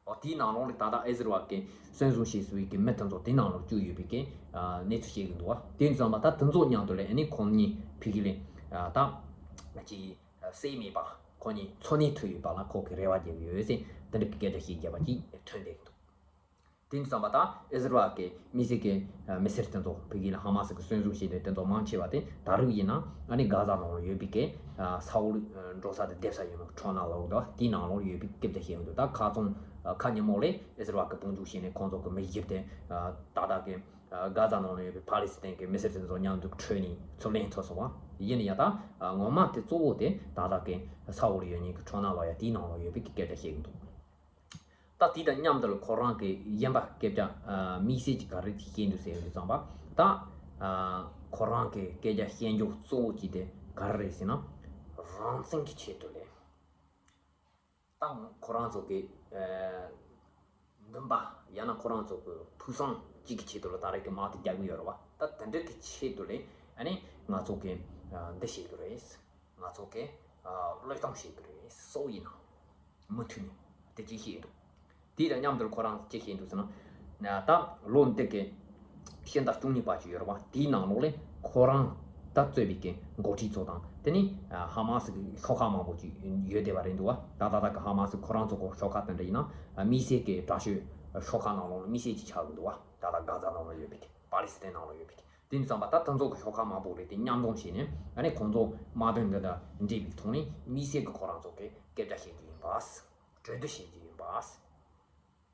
འོ་དེའི་ནང་ལོགས་ལས་ད་ལྟ་ཨི་ཟི་རལ་གི་གསོན་བཟུང་བྱས་སོང་བའི་གི་མི་དེ་ཚོ་དེ་ནང་ལོགས་བཅུག་ཡོད་པའི་གི་གནས་ཚུལ་བཤད་གི་འདུག་བ། དེ་ཙམ་པ་ད་དེ་ཚོ་མཉམ་དུ་ལས་ཨ་ནི་ཁོང་གཉིས་ཕ་གི་ལས་ད་ཅི་སྲེད་མེད་པ་ཁོ་གཉིས་འཚོ་གནས་ཐུབ་ཡོད་པ་ལ་ཁོ་གི་རེ་བ་རྒྱབ་ཡོད་ཟེར་དེ་འདྲ་གི་སྐད་ཆ་ཞིག་བརྒྱབ་པ་ཅིག་ཐོན་བསྡད་ཀྱི་འདུག་དེ་ཙམ་པ་ད་ཨི་ཟི་རལ་གི་དམིགས་བསལ་གི་མི་སེར་དེ་ཚོ་ཕ་གི་ལ་ཧ་མ་སི་གི་གསོན་བཟུང་བྱས་ཏེ་དེ་ཚོ་མང་ཆེ་བ་དེ་ད་རུང་ཡིན་ན་ཨ་ནི་གྷ་ཛ་ནང་ལ་ཡོད་པའི་གི་ས་འོག་འགྲོ་ས་དེ་སྡེབ་ས་ཡོད་ནོ་ཁྲོ་ན་ལ་འོག་དེ་ནང་ལོགས་ཡོད་པའི་སྐད་ཆ་བཤད་ཡོང་དུས་ད་ཁ་ཚོང་ཁ་ཉིན་མོ་ལས་ཨི་ཟི་རལ་གི་དཔུང་འཇུག་བྱས་ནས་ཁོང་ཚོ་གི་མི་བཞི་དེ་ད་ལྟ་གི་གྷ་ཛ་ནང་ལ་ཡོད་པའི་ཕ་ལི་སི་ཐན་གི་མི་སེར་དེ་ཚོ་མཉམ་དུ་བྲོས་ནས་ཚུར་ལེན་ཐུབ་སོང་བ། ཡིན་ན་ཡང་ད་ངོ་མ་དེ་གཙོ་བོ་དེ་ད་ལྟ་གི་ས་འོག་ལ་ཡོད་མཁན་གི་ཁྲོ་ན་ལོ་ཡ་དེའི་ནང་ལ་ཡོད་པའི་གི་སྐད་ཆ་བཤད་ཀྱི་འདུག་ད་དེ་དང་མཉམ་དུ་ལ་ཁོ་རང་གི་གཞན་པ་སྐད་ཆ་དམིགས་བསལ་གྱི་ག་རེ་ཅིག་བཤད་འདུག་ཟེར་ཡོང་དུས་ཙམ་པ་ད་ཁོ་རང་གི་སྐད་ཆ་བཤད་རྒྱུ་གཙོ་བོ་གཅིག་དེ་ག་རེ་རེད་ཟེར་ན་རང་བཙན་གྱི་ཆེད་དུ་ལས། ད་ཁོ་རང་ཚོ་གི་འདུན་པ་ཡང་ན་ཁོ་རང་ཚོ་གི་ཕུགས་བསམ་གཅིག་གི་ཆེད་དུ་ལ་ད་རེས་ཀྱི་དམག་དེ་རྒྱག་གི་ཡོད་རེད་བ། ད་དེ་འདྲ་གི་ཆེད་དུ་ལས་ཨ་ནི་ང་ཚོ་གི་འདི་བྱེད་དགོས་རེད། ང་ཚོ་གི་བློས་གཏོང་བྱེད་དགོས་རེད། སོ་ཡིན་ན་མུ་མཐུད་ནས་དེ་ཅིག་བཤད་འདུག་དེ་དང་མཉམ་དུ་ཁོ་རང་ཅི་བཤད་འདུག་ཟེར་ན། ད་ལོ་འདི་གི་ཕྱི་ཟླ་བཅུ་གཉིས་པ་ཅིག་ཡོད་རེད་བ། དེའི་ནང་ལོགས་ལས་ཁོ་རང་ད་གཙོས་པའི་གི་འགོ་ཁྲིད་ཚོ་དང་དེ་ནི་ཧ་མ་སི་གི་ཤོག་ཁག་མང་པོ་ཅིག་ཡོད་བསྡད་པ་རེད་འདུག་བ། ད་ད་ལྟ་གི་ཧ་མ་སི་ཁོ་རང་ཚོ་གི་ཤོག་ཁག་དེ་འདྲ་ཡིན་ན་དམིགས་བསལ་གི་དྲག་ཤོས་ཤོག་ཁག་ནང་ལོགས་ལ་དམིགས་བསལ་ཅིག་ཆགས་ཀྱི་འདུག་བ། ད་ལྟ་གྷ་ཛ་ནང་ལ་ཡོད་པའི་གི་པ་ལི་སི་ཐན་ནང་ལ་ཡོད་པའི་གི་དེ་ཙམ་པ་ད་དེ་ཚོ་གི་ཤོག་ཁག་མང་པོ་རེད། དེ་མཉམ་འཛོམས་བྱས་ནས་ཨ་ནི་ཁོང་ཚོ་དམག་དོན་འདི་དང་འབྲེལ་བའི་ཐོག་ནས་དམིགས་བསལ་གྱི་ཁོ་རང་ཚོ་གི་སྐད་ཆ་བཤད་རྒྱུ་ཡིན་པ། གྲོས་བསྡུར་བྱེད་རྒྱུ་ཡིན་པ།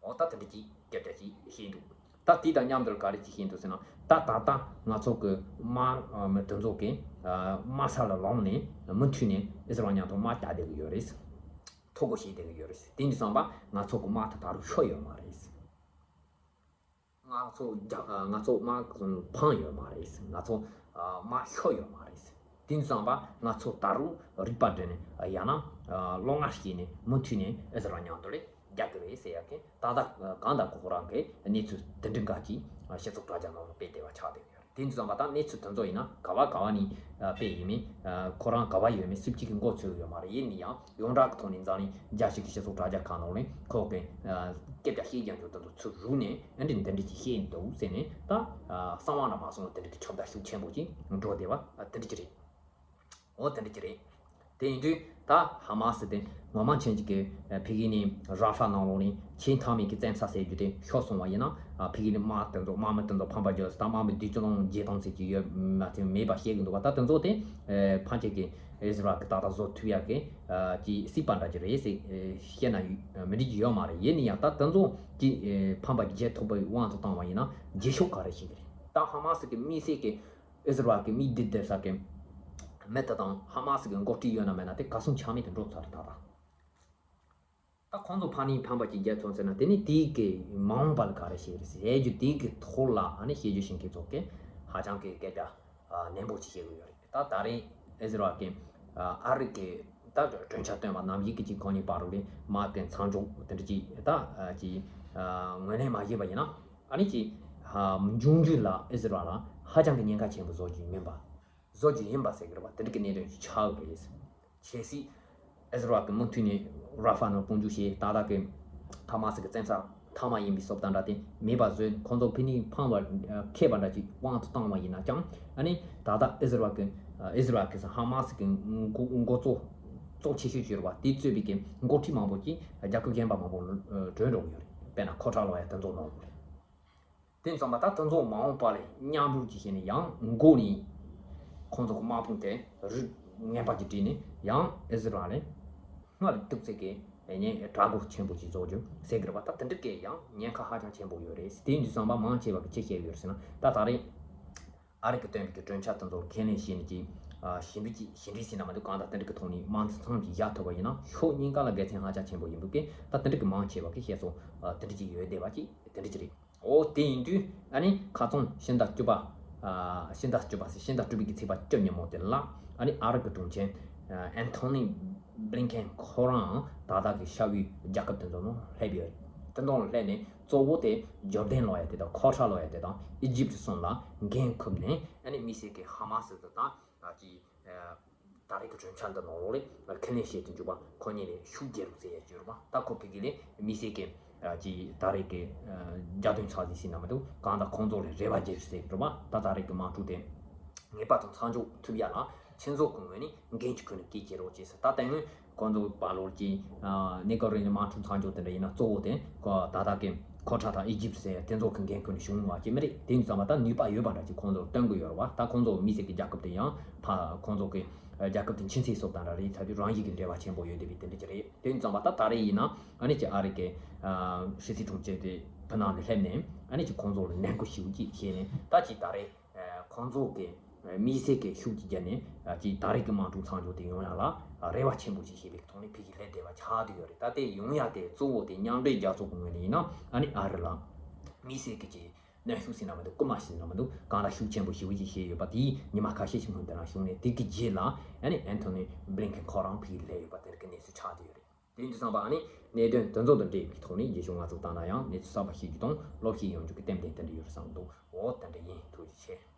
འོ་ད་དེ་འདྲ་ཅིག་སྐད་ཆ་ཅིག་བཤད་འདུག་ད་དེ་དང་མཉམ་དུ་ག་རེ་ཅིག་བཤད་འདུག་ཟེར་ན། ད་ད་ལྟ་ང་ཚོ་གི་དམག་མི་དེ་ཚོ་གི་དམག་ས་ལ་ལངས་ནས་མུ་མཐུད་ནས་ཨི་སི་རལ་མཉམ་དུ་དམག་རྒྱག་བསྡད་ཀྱི་ཡོད་རེད། ཐོ་འགོད་བྱེད་བསྡད་ཀྱི་ཡོད་རེད། དེ་འདྲ་ཙམ་པ་ང་ཚོ་གི་དམག་དེ་ད་རུང་ཤོར་ཡོད་མ་རེད། ང་ཚོ་རྒྱ་ང་ཚོ་དམག་ཕམ་ཡོད་མ་རེད། ང་ཚོ་དམག་ཤོར་ཡོད་མ་རེད། དེ་ཙམ་པ་ང་ཚོ་ད་རུང་རིག་པ་སྒྲིམ་ནས་ཡང་ན་བློ་ངར་སྐྱེད་ནས་མུ་མཐུད་ནས་ཨི་སི་རལ་མཉམ་དུ་ལས་རྒྱག་གི་རེད་ཟེར་ཡ་གི་ད་ལྟ་གང་ལྟར་ཁོ་རང་གི་གནས་ཚུལ་དེ་འདྲ་འགའ་ཅིག་སྤྱི་ཚོགས་དྲ་རྒྱ་ནང་ལ་སྤེལ་བསྡད་པ་ཆགས་བསྡད་ཡོད་རེད། དེ་འདྲ་བསམ་པ་དང་གནས་ཚུལ་དེ་ཚོ་ཡིན་ན་ག་བ་ག་བ་ནས་ཨ་དཔེ་ཡིན་མིན། ཨ་ཁོ་རང་ག་བ་ཡོད་མེད་སུ་གཅིག་གིས་མགོ་ཚོས་ཡོད་མ་རེད། ཡིན་ན་ཡང་ཡོངས་གྲགས་ཀྱི་ཐོག་ནས་འཛམ་གླིང་རྒྱལ་སྤྱི་གི་སྤྱི་ཚོགས་དྲ་རྒྱ་ཁག་ནང་ལ་ཁོ་གི་ཨ་སྐད་ཆ་བཤད་རྒྱུ་འདུག་དེ་ཚོ་ཚུར་རུག་ནས་ཨ་འདྲ་འདི་འདྲ་ཅིག་བཤད་འདུག་ཟེར་ནས། ད་ཨ་གསང་བ་ན་མ་སོང་བ་དེ་འདྲ་གི་ཁྱབ་བརྡལ་ཤུགས་ཆེན་པོ་ཅིག་འགྲོ་བསྡད་པ་ཨ་དེ་འདྲ་ཅིག་རེད། འོ་དེ་འདྲ་ཅིག་རེད། དེ་ཡིན་དུས་ད་ཧ་མ་སི་དེ་ངོ་མ་མཁྱེན་གྱི་གི་ཕ་གི་ནས་ར་ཧྥ་ནང་ལོགས་ནས་ཆེས་མཐའ་མའི་གི་བཙན་ས་ཟེར་རྒྱུ་དེ་ཤོར་སོང་བ་ཡིན་ན། ཨ་ཕ་གི་ནས་དམག་དེ་ཚོ་དམག་མི་དེ་ཚོ་ཕམ་པ་བརྒྱབ་ཟེར། ད་དམག་མི་བདུན་ཅུ་དང་བརྒྱད་སྟོང་ཟེར་གྱི་ཡོད་མ་ཚད་མེད་པ་བཤད་གི་འདུག་བ། ད་དེ་ཚོ་དེ་ཕན་ཆད་ཀྱི་ཨི་ཟི་རལ་གི་ད་ལྟ་བཟོ་ཐུབ་ཡག་གི་ཅིག་སྲིད་པ་འདྲ་ཅིག་རེད་ཟེར་བཤད་ན་མི་འགྲིག་གི་ཡོད་མ་རེད། ཡིན་ན་ཡང་ད་དེ་ཚོ་ཅིག་ཕམ་པ་བརྒྱབ་ཐུབ་པའི་དབང་དུ་བཏང་བ་ཡིན་ན་རྗེས་ཕྱོགས་ག་རེ་བྱེད་གི་རེད། ད་ཧ་མ་སི་གི་དམིགས་བསལ་གི་ཨི་ཟི་རལ་གྱི་མི་འདི་སྡོད་ས་གི་མི་དེ་དང་ཧ་མ་སི་གི་འགོ་ཁྲིད་ཡོད་ན་མེད་ན་དེ་ག་སུང་ཆ་མེད་དུ་འགྲོ་ཚར་ད་ལྟ། ད་ཁོང་ཚོ་ཕ་ནི་ཕམ་པ་ཅིག་རྒྱལ་ཚོང་ཟེར་ན་དེ་ནི་དེའི་གི་མ་འོངས་པ་ལ་ག་རེ་བྱེད་རེད་ཟེར་རྒྱུ་དེའི་གི་ཐོག་ལ་ཨ་ནི་བཤད་རྒྱུ་ཤེས་མཁན་ཚོ་གི་ཧ་ཅང་གི་སྐད་ཆ་ནན་པོ་ཅིག་བཤད་གི་ཡོད་རེད། ད་ད་རེས་ཨི་ཟི་རལ་གི་ཨ་རི་གི་ད་གྲོས་འཆར་བཏོན་པ་ནམ་ཞིག་གི་ཅིག་གོང་ནས་བར་རུ་རེད། མ་གི་མཚམས་འཇོག་དེ་འདྲ་ཅིག་ད་ཅིག་ངོས་ལེན་མ་བྱས་པ་ཡིན་ན། ཨ་ནི་ཅིག་ཧ་འབྱུང་འགྱུར་ལ་ཨི་ཟི་རལ་ལ་ཧ་ཅང་གི་ཉེན་ཁ་ཆེན་པོ་བཟོ་རྒྱུ་མིན་པ། བཟོ་རྒྱུ་ཡིན་པ་ཟེར་གི་རེད་པ། དེ་འདྲ་གི་གནད་དོན་ཞིག་ཆགས་ཡོད་རེད། གལ་སྲིད་ཨི་ཟི་རལ་གི་མུ་མཐུད་ནས་ར་ཧྥ་ནང་དཔུང་འཇུག་བྱས། ད་ལྟ་གི་ཧ་མ་སི་གི་བཙན་ས་མཐའ་མ་ཡིན་པའི་བཟོ་ལྟ་འདྲ་དེ་མེད་པ་བཟོས། ཁོང་ཚོ་ཕ་ནི་ཕམ་པ་མཁས་པ་འདྲ་ཅིག་དབང་དུ་བཏང་བ་ཡིན་ན་ཀྱང་། ཨ་ནི་ད་ལྟ་ཨི་ཟི་རལ་གི་ཨི་ཟི་རལ་གི་ཧ་མ་སི་གི་འགོ་འགོ་གཙོ་གཙོ་ཆེ་ཤོས་ཅིག་ཡོད་རེད་པ། དེ་གཙོས་པའི་གི་འགོ་ཁྲིད་མང་པོ་ཅིག་རྒྱལ་ཁབ་གཞན་པ་མང་པོ་ལ་བྲོས་འགྲོ་གི་ཡོད་རེད། དཔེར་ན་ཁོ་ཊ་ལོ་ཡ་དེ་ཚོ་ནང་ལོགས་རེད། དེ་ཙམ་པ་ད་དེ་ཚོ་མ་འོངས་པ་ལ་མཉམ་རུབ་ཅིག་བྱས་ནས་ཡང་འགོ་ནས་ཁོང་ཚོ་གི་དམག་དཔུང་དེ་རུ་ངན་པ་ཅིག་བསྒྲིགས་ནས་ཡང་ཨི་ཟི་རལ་ལ་སྔར་ལས་གཏུག་ཚད་ཀྱི་ཉེན་དྲག་པོ་ཆེན་པོ་ཅིག་བཟོ་རྒྱུ་ཟེར་གི་རེད་པ། ད་དེ་འདྲ་གི་ཡང་ཉེན་ཁ་ཧ་ཅང་ཆེན་པོ་ཡོད་རེད། དེ་ཡིན་དུས་ཙམ་པ་མང་ཆེ་བ་གི་ཅི་བཤད་ཡོད་ཟེར་ན། ད་ད་རེས་ཨ་རི་གི་བཏོན་པའི་གི་གྲོས་འཆར་དེ་ཚོ་ལ་ཁས་ལེན་བྱས་ནས་ཀྱི་ཞི་འགྲིག་ཅིག་ཞི་འགྲིག་ཟེར་ན་མ་གཏོགས་གང་ལྟར་དེ་འདྲ་གི་ཐོག་ནས་མང་ཚང་ཅིག་བཞག་ཐུབ་པ་ཡིན་ན་ཕྱོགས་གཉིས་ཀ་ལ་དགེ་མཚན་ཧ་ཅང་ཆེན་པོ་ཡིན་འདུག་གི། ད་དེ་འདྲ་གི་མང་ཆེ་བ་གི་བཤད་སོང་། དེ་འདྲ་ཅིག་ཡོད་བསྡད་པ་ཅིག་དེ་འདྲ་ཅིག་རེད། འོ་དེ་ཡིན་དུས་ཨ་ནི་ཁ་སང་ཕྱི་ཟླ་བཅུ་པ། ཨ་ཕྱི་ཟླ་བཅུ་པ་ཟེར། ཕྱི་ཟླ་དྲུག་པའི་གི་ཚེས་པ་བཅུ་ཉིན་མོ་དེ་ལ་ཨ་ནི་ཨ་རི་གི་དྲུང་ཆེ་ཨན་ཐོ་ནི་བྷི་ལིན་ཁེན་ཁོ་རང་ད་ལྟ་གི་ཤར་དབུས་རྒྱལ་ཁབ་དེ་ཚོ་ནང་སླེབས་ཡོད་རེད། དེ་ནང་སླེབས་ནས་གཙོ་བོ་དེ་ཇོར་ཌན་ལབ་ཡ་དེ་དང་ཁོ་ཊར་ལབ་ཡ་དེ་དང་ཨི་ཇིབ་གསུམ་ལ་འགན་ཁུར་ནས། ཨ་ནི་དམིགས་བསལ་གྱི་ཧ་མ་སི་དེ་དང་ཅིག་ད་རེས་ཀྱི་གྲོས་འཆར་འདི་ནང་ལོགས་ལ་ཁས་ལེན་བྱེད་དུ་འཇུག་པ་ཁོ་གཉིས་ལ་ཤུགས་རྒྱག་རོགས་ཟེར་ཡ་ཅིག་ཡོད་རེད་པ། ད་ཁོ་ཕ་གི་ལ་དམིགས་བསལ་གྱི་ཅིག་ད་རེས་ཀྱི་རྒྱལ་དོན་ཚོགས་ཟིན་ཟིན་ན་མ་གཏོགས་གང་ལྟར་ཁོང་ཚོ་ལ་རེ་བ་རྒྱག་ཟེར་གི་རེད་པ། ད་ད་རེས་ཀྱི་དམག་འཁྲུག་དེ་ངེས་པར་དུ་མཚམས་འཇོག་ཐུབ་ཡ་ལ་ཁྱེད་ཚོ་གི་ངོས་ནས་འགན་ཅིག་ཁུར་ནས་སྐད་རྒྱག་རོགས་བྱེད་ཟེར། ད་དེ་སྔོན་ཁོང་ཚོ་བར་ལོགས་ཀྱི་ཨ་གནས་སྐབས་རིང་ལ་དམག་འཁྲུག་མཚམས་འཇོག་དེ་འདྲ་ཡིན་ན་གཙོ་བོ་དེ་ཁོ་ད་ལྟ་གི་ཁོ་ཊར་དང་ཨི་ཇིབ་ཟེར་དེ་ཚོ་གི་འགན་ཁུར་ནས་བྱུང་བ་ཅིག་མ་རེད། དེ་ཙམ་པ་ད་ནུས་པ་ཡོད་པ་འདྲ་ཅིག་ཁོང་ཚོར་སྟོན་གི་ཡོད་རེད་པ། ད་ཁོང་ཚོ་དམིགས་བསལ་གྱི་རྒྱལ་ཁབ་དེ་ཡང་ཕ་ཁོང་ཚོ་གི་རྒྱལ་ཁབ་དེ་ཁྱིམ་མཚེས་སོགས་དང་འདྲ་རེད། ཚ་དུས་རང་བཞིན་གྱི་འབྲེལ་བ་ཆེན་པོ་ཡོད་བསྡད་པའི་དེ་འདྲ་ཅིག་རེད། དེ་ཙམ་པ་ད་ད་རེས་ཡིན་ན་ཨ་ནི་ཅིག་ཨ་རི་གི་ཨ་ཕྱི་སྲིད་དྲུང་ཆེ་དེ་བོད་ནང་ནས་སླེབས་ནས་ཨ་ནི་ཅིག་ཁོང་ཚོ་ལ་ནན་སྐུལ་ཞུ་ཅིག་བྱས་ནས། ད་ཅིག་ད་རེས་ཨ་ཁོང་ཚོ་གི་དམིགས་བསལ་གྱི་ཤུགས་ཀྱིས་བརྒྱབ་ནས་ཅིག་ད་རེས་ཀྱི་དམག་འཁྲུག་མཚམས་འཇོག་དེ་ཡོང་ཡ་ལ་རེ་བ་ཆེན་པོ་ཞིག་བྱེད་པའི་ཐོག་ནས་ཕ་གི་སླེབས་བསྡད་པ་ཆགས་བསྡད་ཡོད་རེད། ད་དེ་ཡོང་ཡ་དེ་གཙོ་བོ་དེ་མཉམ་འབྲེལ་རྒྱལ་ཚོགས་ཀྱི་ངོས་ནས་ཡིན་ན་ཨ་ནི་ཨ་རི་ལ་དམིགས་བསལ་གྱི་ཅིག་གནོན་ཤུགས་ཟེར་ན་མི་འདུག་རྐུན་མ་ཟེར་ན་མི་འདུག་གང་ལྟར་ཤུགས་ཆེན་པོ་ཞེ་པོ་ཅིག་བྱས་ཡོད་པ་དེ་ཉི་མ་ཁ་ཤས་ཤིག་སྔོན་དེ་རང་བྱུང་ནས། དེ་གི་རྗེས་ལ་ཨ་ནི་ཨན་ཐོ་ནི་བྷི་ལིན་ཁེན་ཁོ་རང་ཕ་གིར་སླེབས་ཡོད་པ་དེ་འདྲ་གི་གནས་ཚུལ་ཆགས་བསྡད་ཡོད་རེད། དེ་ཡིན་དུས་ཙམ་པ་ཨ་ནི་གནད་དོན་དེ་ཚོ་དང་འབྲེལ་བའི་ཐོག་ནས་རྗེས་ཕྱོགས་ང་ཚོ་ལྟ་ན་ཡང་གནས་ཚུལ་གསར་པ་ཤེས་རྒྱུ་དང་སློབ་ཁྲིད་ཡོང་རྒྱུ་གི་ཏན་ཏན་དེ་འདྲ་ཡོད་བསམ་འདུག་འོ་དེ་འདྲ་ཡིན། ཐུགས་རྗེ་ཆེ།